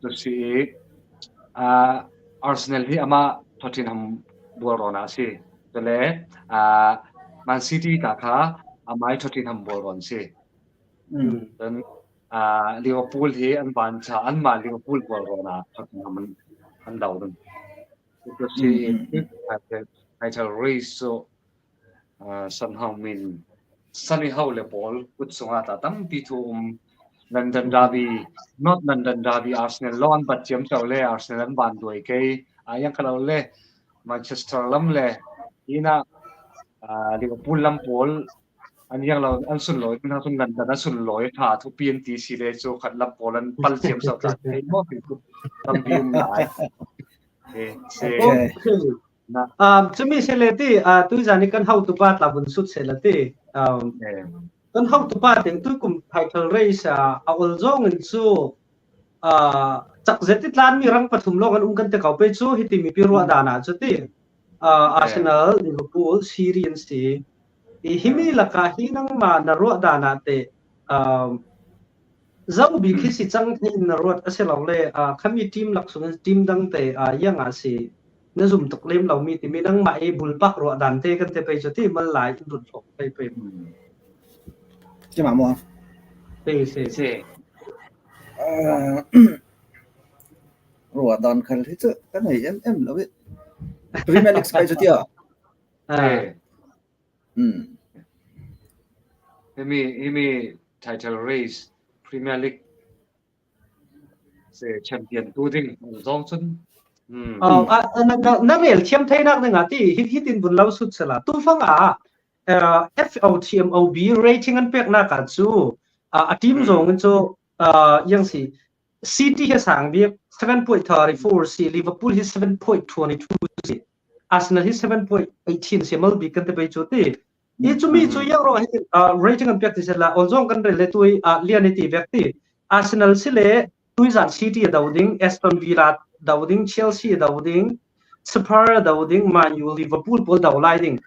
Tu si i, ah, Arsenal hi ama Tottenham bual rawn a si. Tule, ah, Man City ta kha amai Tottenham bual rawn si. Mm. Then, ah, Liverpool hi an ban cha, an ma Liverpool bual rawn a Tottenham an, an dau ding. Tu si i, mm, mm, mm, title, title race chu, ah, Son Heung-min, Sonny Hau le pawl kut sunga ta tampi thu um. London Derby, not London Derby, Arsenal lawn bat chiam chau le, Arsenal an ban duai kei, a yang kha lo le, Manchester lam le, ina, ah, Liverpool lam pawl, an yang lo, an sun lo, an sun London, an sun lo, tha thupi an ti si le, chu khat lam pawl an pal chiam sau ta, thei mo, thei kut, tampi um lai. Eh, se. Okay. Na. Um, chumi se le ti, ah, tuizan i kan hotupa tla vun sut se le ti. Um, eh, kan hotupa teng tui kum title race, ah, a ol zawng in chu, ah, chak zet i tlan mi rang pathum lawng an um kan te kau pei chu hiti mipi ruah dan a chu ti. Ah, eh, Arsenal, Liverpool, City an si. I himi laka hi nangma na ruah dan a te, um, Zo bik hi si chang thei in na ruat a si lo le, ah, khami team lak sung team dang te, ah, yang a si na zum tuk lem lo mi ti mi nangmah i bulpak ruah dan te kan te pei chu ti mal lai in rut hlawk pei pei. Ti ma mo. Pei se. Se. Ah, ruah dan khal hi chu kan hei em em lo i. Premier League kai chu ti a. Ah. Eh. Hmm. Himi, himi title race, Premier League se champion tu ding zawng chun. Hmm. Oh, a, a, na, na, na rel thiam thei nak ding a ti, hi, hi tin vun lo sut sela. Tu fang a, eh, F O T M O B rating an pek nak a chu, a, a team, hmm, zawng in chu, a, yang si, City hi sang bik seven point thirty four si, Liverpool hi seven point twenty two si, Arsenal hi seven point eighteen si, mal bik kan te pei chu ti. I chumi chu yang ro hi, ah, rating an piak ti sela, ol zawng kan rel le tui, ah, lian i ti vek ti. Arsenal si le, tuizan City a dau ding, Aston Villa dau ding, Chelsea a dau ding, Spurs a dau ding, Man U, Liverpool pawl dau lai ding.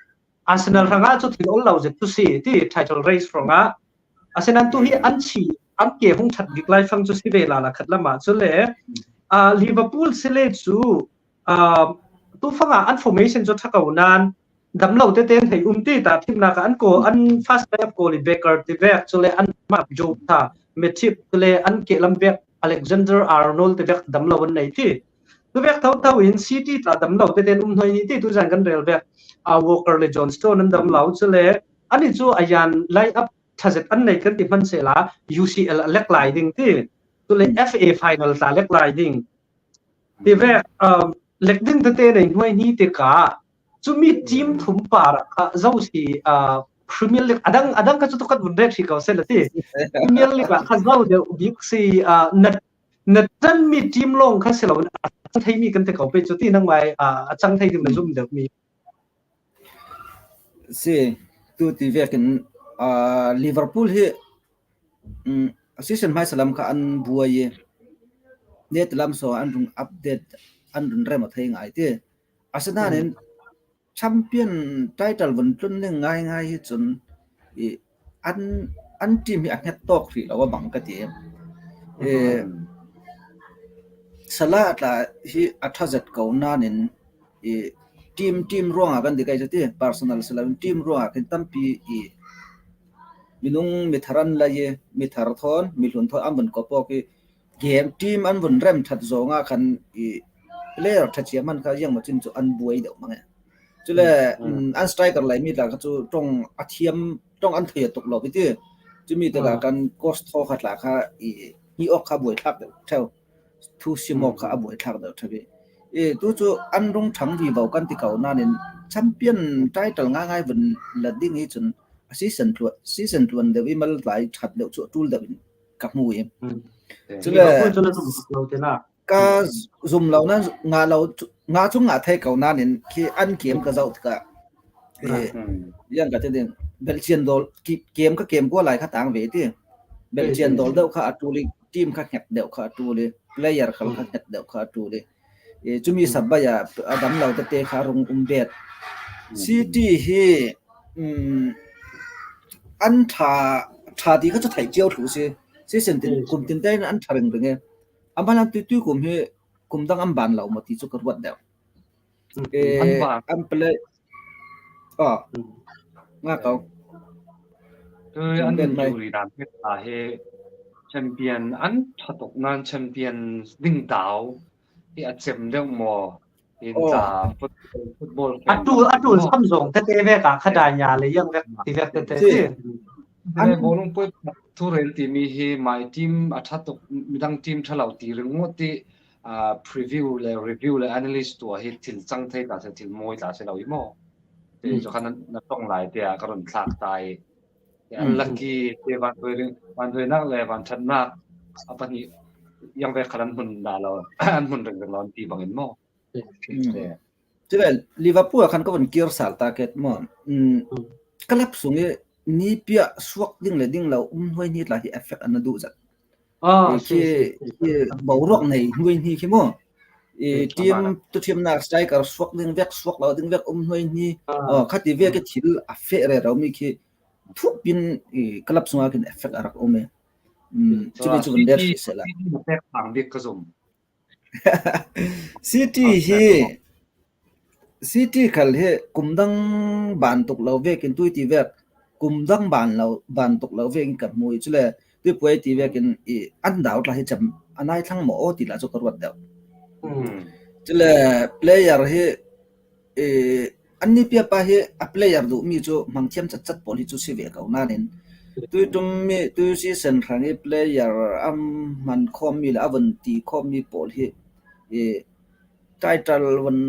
Arsenal hrangah chu thil ol lo zet chu si ti title race hrangah. Arsenal tu hi an chi, an ke hung that dik lai fang chu si ve la la khat lamah chu le, ah, Liverpool si le chu, ah, tu fanga an formation chu tha ko nan dam lo te ten hei um ti ta thimnak ah an ko, an first line up ko li Becker ti vek chu le an map Jota, Matip chu le an ke lam vek Alexander Arnold ti vek dam lo an nei ti. Tu vek tho tho in City tla dam lo te ten um hnuai ni ti tu zan kan rel vek. A Walker le John Stone an dam lo chu le ani chu a yan line up tha zet an nei kan ti hman sela U C L a lek lai ding ti. Tu le F A final tla lek lai ding. Ti vek, um, lek ding te te nei hnuai ni ti ka. Chumi team thum par kha zo si, uh, Premier League adang, adang ka chu tu kat vun rek si ko sela ti. Premier League ah kha zo deuh bik si, uh, na na tan mi team lawng kha si lo, a chang thei mi kan ti ko pei chu ti nangmai, a, a chang thei ding na zum deuh mi. Si, tu ti vekin, a, Liverpool hi, um, a season hmaisa lam kha an buai i, net lam so an rung update, an rung rem a thei ngai ti. Arsenal in, champion title vun tlun ning ngai ngai hi chun i an, an team hi a nghet tawk hrih lo a bang ka ti. E, Salah tla hi a tha zet ko nanin i team, team ruangah kan ti kai chu ti, personal si lo in team ruangah khin tampi i minung mi thar an lai i mi thar thawn, mi hlun thawn an vun ko pawk i game team an vun rem that zawnga khan i player tha chiam han kha ziang machin chu an buai deuh mang e. Cule an striker lai mi tla kha chu tong a thiam, tong an thei a tuk lo i ti. Chumi te la kan coach thaw kha tla kha i hi awk kha buai thlak deuh theu. Thu sim awk kha a buai thlak deuh theu i. I tu chu an rung thang vivo kan ti ko nanin champion title ngai ngai vun la ding hi chun a season tluan, season tluan deuh i mal lai that deuh chu a tul deuh in ka hmu i. Chule ka zum lo nan nga lo, nga chung nga thei ko nanin khi an kem ka zauh tikah, yang ka ti ding, belchian dol kem ka kem kua lai kha tang ve ti. Belchian dol deuh kha a tul i, team kha nget deuh kha a tul i, player khal kha nget deuh kha a tul i. Chumi sabai a a dam lo tete kha rung um bet. City hi an tha, tha ti kha chu thei chiau thlu si. Season tin kum tin te an tha ring ring e. Amalan tui tui kum hi kum dang an ban lo maw ti chu ka ruat deuh. An play a nga kau. Tui an injury dan pek ta hi champion an tha tuk nan champion ding dau hi a chem deuh maw? In ta football a tul a tul sam zong tete vek a kha dai nya le yang vek ti vek tete ti. An bawlung pui thu rel ti mi hi my team a tha tuk midang team tha lo ti ring ngot ti. Preview le review le analyst tua hi thil chang thei ta se, thil mawi ta se lo i maw? Te chu khan na tong lai te a ka run thlak ta i. Te an lucky te van doi ring, van doi nak le van that nak a pahnih yang ve khan an hmun da lo, an hmun ring ring lo an ti bangin maw? Chule Liverpool a khan ka von kir sal ta ket maw? Club sung i ni pia suak ding le ding lo um hnuai ni tla hi effect an na duh zat. Khi boruak nei hnuai ni khi maw? Team tu thiam nak striker suak ding vek, suak lo ding vek um hnuai ni. Khati vek i thil a feh re rau mi khi thupin club sunga kin effect a rak um e. Chumi chu von der si sela. City hi, City khal hi kum dang ban tuk lo vekin tui ti vek, kum dang ban lo, ban tuk lo vekin ka hmu i chule tui puai ti vekin i an dau tla hi cham a nai thlang maw ti la chu ka ruat deuh. Chule player hi an ni pia pa hi a player duh mi chu hmang thiam chat chat pawl hi chu si ve ko nanin tui tum mi, tui season hrang i player a man khawm mi le a von ti khawm mi pawl hi title von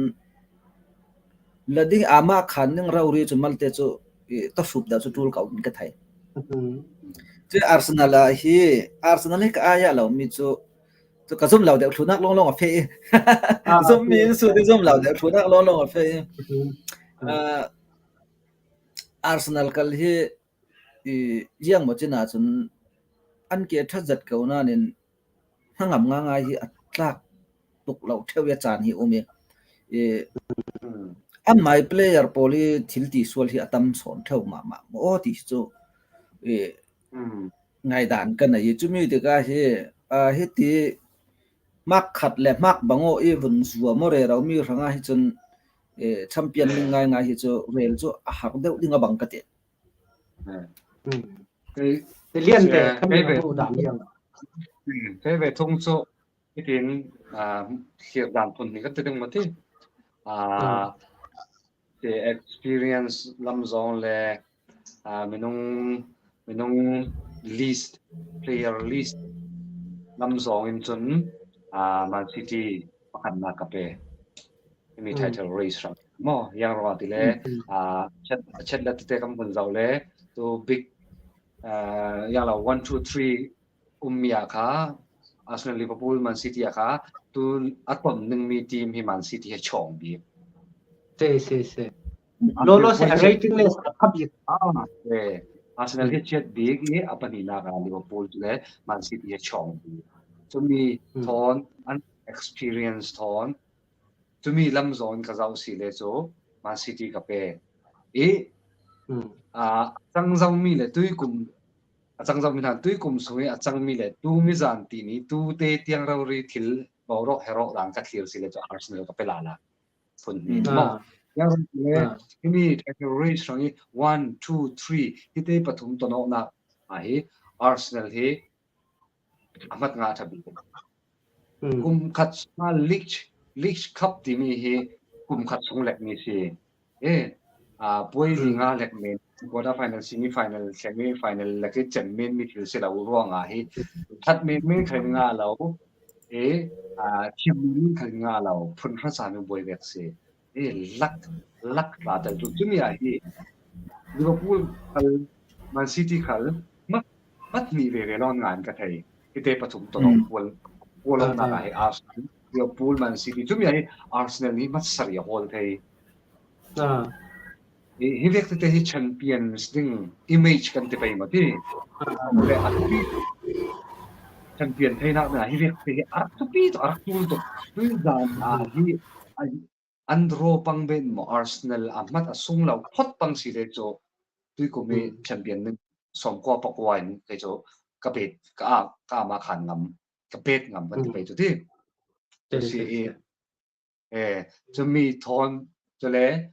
la ding ama khan ning rau ri chu malte chu ta sup da chu tul kau in ka thai. Chu Arsenal a hi, Arsenal hi ka aya lo mi chu chu ka zum lo deuh thlunak long long a fe i. Zum mi in su ding zum lo deuh thlunak long long a fe i. Arsenal kal hi i ziang maw chin a chun an ke tha zat ko nanin hnangam nga ngai hi a tlak tuk lo theu i a chan hi um i. An mai player pawl i thil ti sual hi a tam sawn theu mah mah maw ti chu ngaidan ka nei i chumi tika hi, hiti mak khat le mak bang aw i vun zuam aw rero mi hranga hi chun champion ding ngai ngai hi chu rel chu a har deuh ding a bang ka ti. Te lian te kami ve, u dan lian. Te ve thung chu itin khir dan phun ni ka ti ding mati. Te experience lam zong le minung, minung list, player list lam zong in chun Man City pakhatna ka pe. Hemi title race hrang maw, yang ro ti le chet, chet la te kam hun zau le tu big yang la one two three um mi a kha Arsenal, Liverpool, Man City a kha tu a ton ning mi team hi Man City he chong bi. Te se se. Lo lo se rating le sa kha bi. Ah, Arsenal hi chet bi i a pani na ka Liverpool le Man City he chong bi. Chumi thon an experience thon chumi lam zong ka zau si le chu Man City ka pe. I a chang zau mi le tui kum a chang zau mi nan tui kum sung i a chang mi le tu mi zan ti ni tu te tiang rau ri thil bau rok he rok dan ka thlir si le chu Arsenal ka pe la la. Phun ni mo. Yang rau le himi title race rang i one, two, three hi te pathum to nok na a hi Arsenal hi a hmat nga tha bi. Kum khat sunga League, League Cup ti mi hi kum khat sung lek mi si. E, a, puai li nga lek men, quarter final, semi final, semi final lek i cem men mi thil si lo ruang a hi. That men men khen nga lo. E, a, thim men men khen nga lo. Phun hra sa mi buai vek si. E, lak, lak la tel tu. Tumi a hi. Liverpool khal, Man City khal, mat, mat ni ve ve lon ngan ka thei. Ite pathum to long kual, kual long na hi Arsenal. Liverpool, Man City. Tumi a hi Arsenal ni mat sari a hol thei. Hi vek te hi champions ding image kan ti pai ma ti. Le a thupi champion thei nak na hi vek te hi a thupi to a tul to. Tui dan a hi an draw pang ben mo Arsenal a mat a sung lo phot pang si le cho tui ko mi champion ding som ko pa ko in ke cho ka bet ka a ka ma khan ngam ka bet ngam kan ti pai to ti. Si i E, chumi thawn, chule,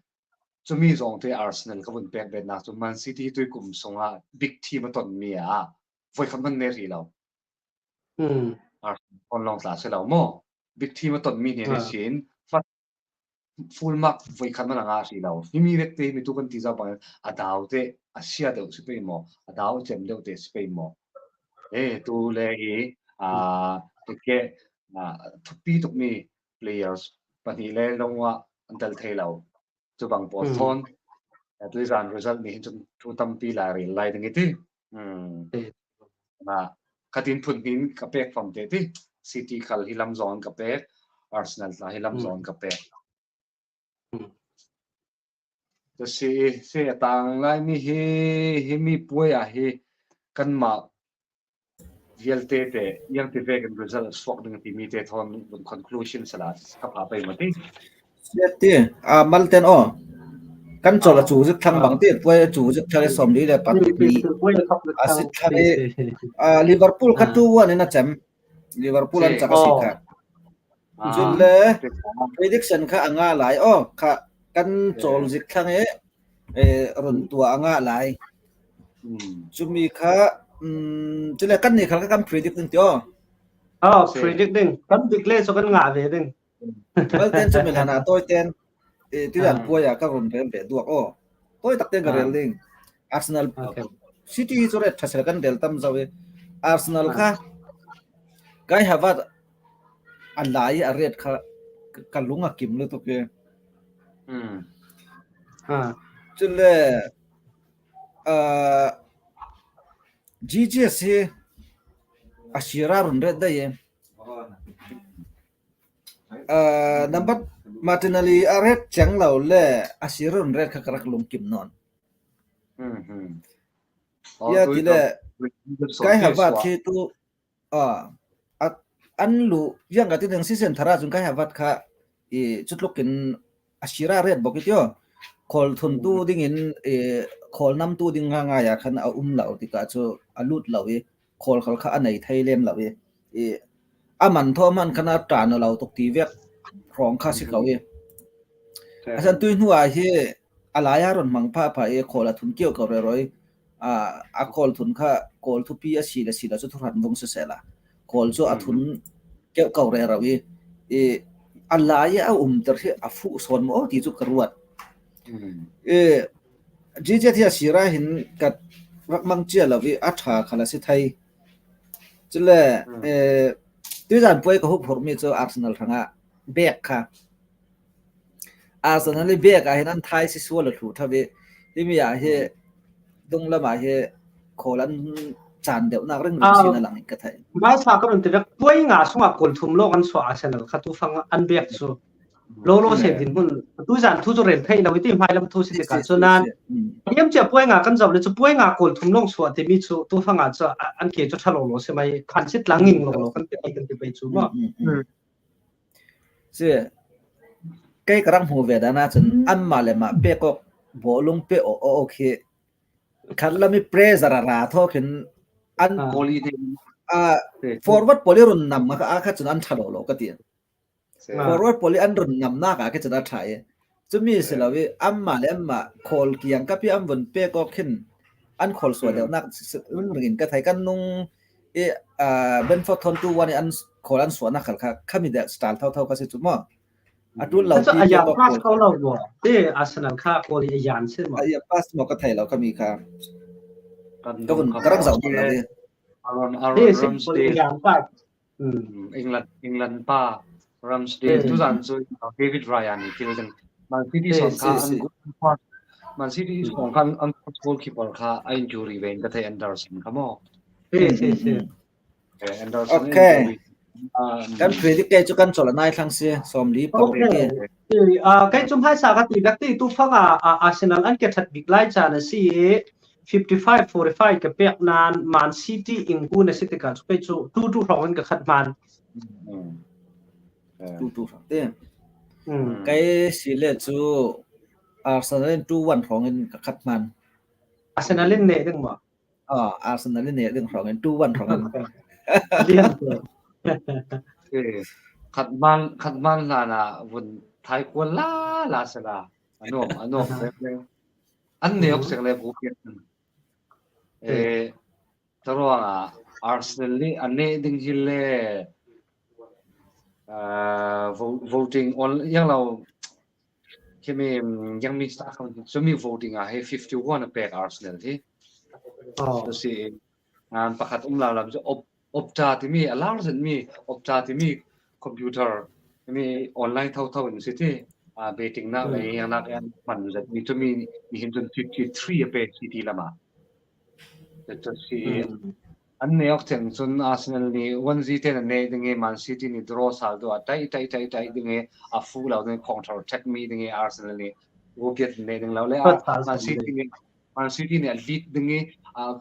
chumi zong te Arsenal ka vun pek bet nak chu Man City tui kum sunga big team a ton mi a, voi khat man ne ri lo. Arsenal thawn long tla se lo mo. Big team a ton mi ne ni sin, fat full mark voi khat man anga ri lo. Hi mi vek te mi tu kan ti za bang a dau te a sia deuh si pei mo, a dau cem deuh te si pei mo. E, tu le hi, a, te ke, a, thupi tuk mi players pahnih le long ah an tel thei lo. Chu bang pawl thawn, a, tui zan result ni hin chun thu tampi lai rel lai ding i ti. Na, khatin phun hin ka pek fam te ti. City khal hi lam zong ka pek, Arsenal tla hi lam zong ka pek. Kasi, si a tang lai mi hi, hi mi puai a hi kan ma vial te te, yang ti vek in result suak ding ti mi te thawn conclusion sala ka pha pai ma ti. Siat ti, a, mal ten aw. Kan chawl a chu zik thlang bang ti, puai a chu zik thlang i sawm li le pat ni. A sit thlang i, a, Liverpool kha tu wan in a chem. Liverpool an chak a si kha. Chun le prediction kha a nga lai aw, kha kan chawl zik thlang i, e, run tua a nga lai. Chumi kha, um, chule kan ni khal kha kan predict ding ti aw. Aw, predict ding. Kan dik le so kan nga ve ding. Mal ten chu mi lana toi ten. E, ti dan puai a ka run rel ve duak aw. Toi tak ten ka rel ding. Arsenal, City hi chu ret thasel kan rel tam zau e. Arsenal kha Kai Havertz a lai a ret kha ka lung a kim lutuk e. Chule, a, G G S hi a sira run ret dai e. A, number Martinelli a ret cheng lo le a sira run ret kha ka rak lung kim non. Ya ti le Kai Havertz khi tu, a, an lu yang ka ti ding season thara chun Kai Havertz kha i chutlukin a sira ret bok i tio. Khawl thun tu dingin, e, khawl nam tu ding nga nga ya khan a um lo ti ka chu a lut lo i khawl khal kha a nei thei lem lo i, i a man thaw man khan a tan lo tuk ti vek hrawng kha si ko i. A san tui hnu a hi a lai a ron hmang pha pha i khawl a thun kiau ko rero i, a, a khawl thun kha khawl thupi a si le si lo chu thu hran vung se se la. Khawl chu a thun keuh ko rero i, i a lai a um ter hi a fuh sawn maw ti chu ka ruat. E, G Z hi a sira hin ka rak mang chia lo i a tha kha la si thai. Chule, e, tui zan puai ka hup hur mi chu Arsenal hranga bek kha. Arsenal i bek a hin an thai si sual a thlu tha ve. Hi mi a hi, dung lam a hi, khawl an chan deuh nak ring ring si na lang in ka thai. Mai sa ka run ti vek, puai nga sunga kol thum lawk an suah Arsenal kha tu fang an bek chu. Lo lo se din hun. Tu zan thu chu rel thei lo i ti hmai lam thu si ti ka chu nan. Hiam chia puai nga kan zau le chu puai nga kol thum lawk suah ti mi chu tu fang a chu an ke chu tha lo lo se mai khan sit lang nging lo lo kan ti kan ti pai chu ma. Si, kei ka rak hmu ve dan a chun, anmah le mah pek awk, bawlung pek awk, awk, awk hi, khat lam i pressure a ra thawk hin, an, a, forward pawl i run nam a kha, a kha chun an tha lo lo ka ti. Forward pawl i an run nam nak a kha chun a tha i. Chumi si lo i, anmah le anmah, khawl kiang kap i an vun pek awk hin, an khawl suah deuh nak, ring ring ka thai kan nung, i, a, Brentford thawn tu wan i an khawl an suahna khal kha, kha mi deuh style thau thau kha si chu maw. A ṭul lo Kha chu ti a te yan bawk pass kul. Ko lo maw? Te Arsenal kha kol hi a yan sin maw? A yan pass maw ka thei lo ka mi kha. Kan Ka hun dong ka rak zau kha lo ni. Aaron Te Aaron sin kol hi a Ramsdale. yan pass. Hmm. Mm, England England pa Ramsdale Hmm. tu zan chu uh, David Raya ni kil ding. Man City Te song kha si, si. an Man City song kha an goalkeeper kha a injury ve in ka thei Anderson kha maw. Te te te. Eh, Anderson Okay. injury. Ah, Kan predict kei chu kan chawl a nai thlang si, sawm li paruk Okay. ti. Te, ah, kei chum hai sa ka ti dak ti tu phang a, a Arsenal an ke that bik lai chan a si fifty five forty five ka pek nan Man City in ku na si ti ka chu kei chu two two rong in ka khat man. Mm. Eh, Two two rong ti. Hmm. Kei si le chu Arsenal in two one rong in ka khat man. Arsenal in ne ding maw? Ah, Arsenal in ne ding rong in two one rong in. Lian ko. eh, khat man khat man hlan a vun thai kual la la se la. Anom anom leng leng. An ne ok sek le bu pian. Eh, taruang a Arsenal ni an ne ding hi le ah, vo- voting on yang lo. Kimi yang mi sa kham so mi voting a he fifty one a pek Arsenal hi. Oh. So si an pakhat um la lam so op Opta ti mi a lar sen mi Opta ti mi computer mi online thau thau in si ti a betting na Hmm. mai yang nak an man zat mi tu mi mi hin tun fifty three a pek City lama. That si Hmm. an ne ok cheng chun Arsenal ni one zero te na ne ding e Man City ni draw sal do a tai tai tai tai ding e a fu lo ding counter attack mi ding e Arsenal ni go get ne ding lo le a But Arsenal Man City ni Man City ni a lead ding e a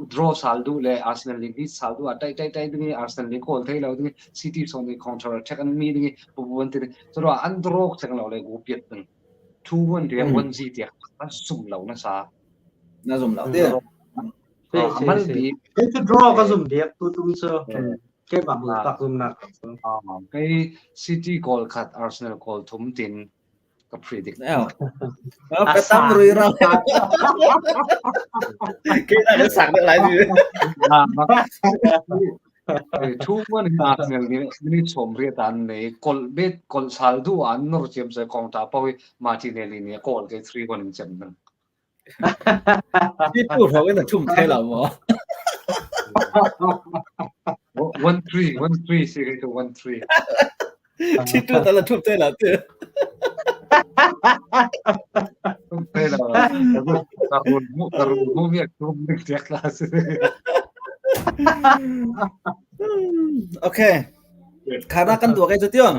draw sal do le Arsenal ni lead sal do a tai tai tai ding e Arsenal ni goal thei lo ding e City song ni counter attack an mi ding e bu bu an ti so an draw cheng lo le go get ding two one dia Hmm. one zero dia an sum lo na sa Na zum lo Hmm. ti. Te Ah, te mal te. bi Te chu draw ka zum biak tu tum chu. Eh. Hmm. Ke bang mu tak zum nak. ah, kei City goal khat Arsenal goal thum tin ka predict. Ka tam rui rau. Kei na ka sak deuh lai ti. Ah, ma- Eh, two one in Arsenal ni ni chom ri tan nei kol bet kol sal du an nor chem se kong ta pau Martinelli ni kol ke three one in chem nang. Ti tu rau in a thum thei lo maw? One three, one three si ke one three. Ti tu ta la thum thei lo ti. Thum thei lo. Ka ru mu ka ru mu mi thum ni tiak la si. Okay. Khana kan duh kei chu tio.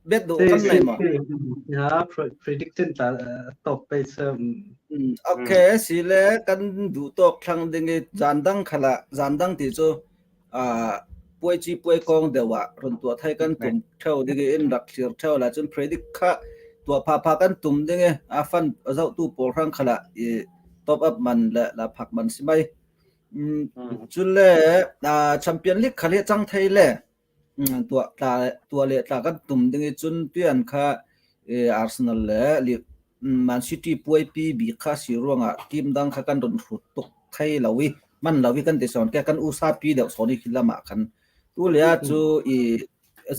Bet duh kan nei maw? Ya, pre- prediction ta uh, top pe se. Mm, okay, si le kan duh tawk thlang ding i zan dang khala zan dang ti chu a puai chi puai kawng deuh ah run tuah thei kan tum theu ding i in rak thlir theu la chun predict kha tuah pha pha kan tum ding i a fan a zauh tu pawl hrang khala i top up man le la phak man si mai. Mm, chu le a Champion League kha le chang thei le mm, tuah tla tuah le tla kan tum ding i chun tuian kha e, Arsenal le li mm, Man City puai pi bi kha si ruang ah team dang kha kan run hrut tuk thei lo i man lo i kan ti sawn ke kan usa pi deuh sawn i khi lam ah khan tu le a chu i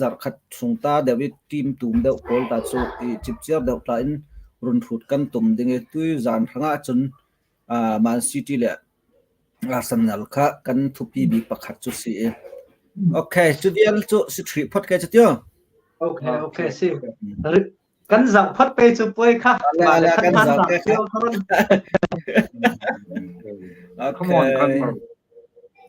zar khat sung ta deuh i team tum deuh pawl ta chu i chip chiar deuh tla in run hrut kan tum ding i tui zan hrang ah chun a Man City le Arsenal kha kan thupi bik pakhat chu si e. Okay, chu vial chu si thri phot ke chu tio. Okay, okay, si. Kan zau phot pe chu puai kha. La la kan zau ke kha. Come on, come on.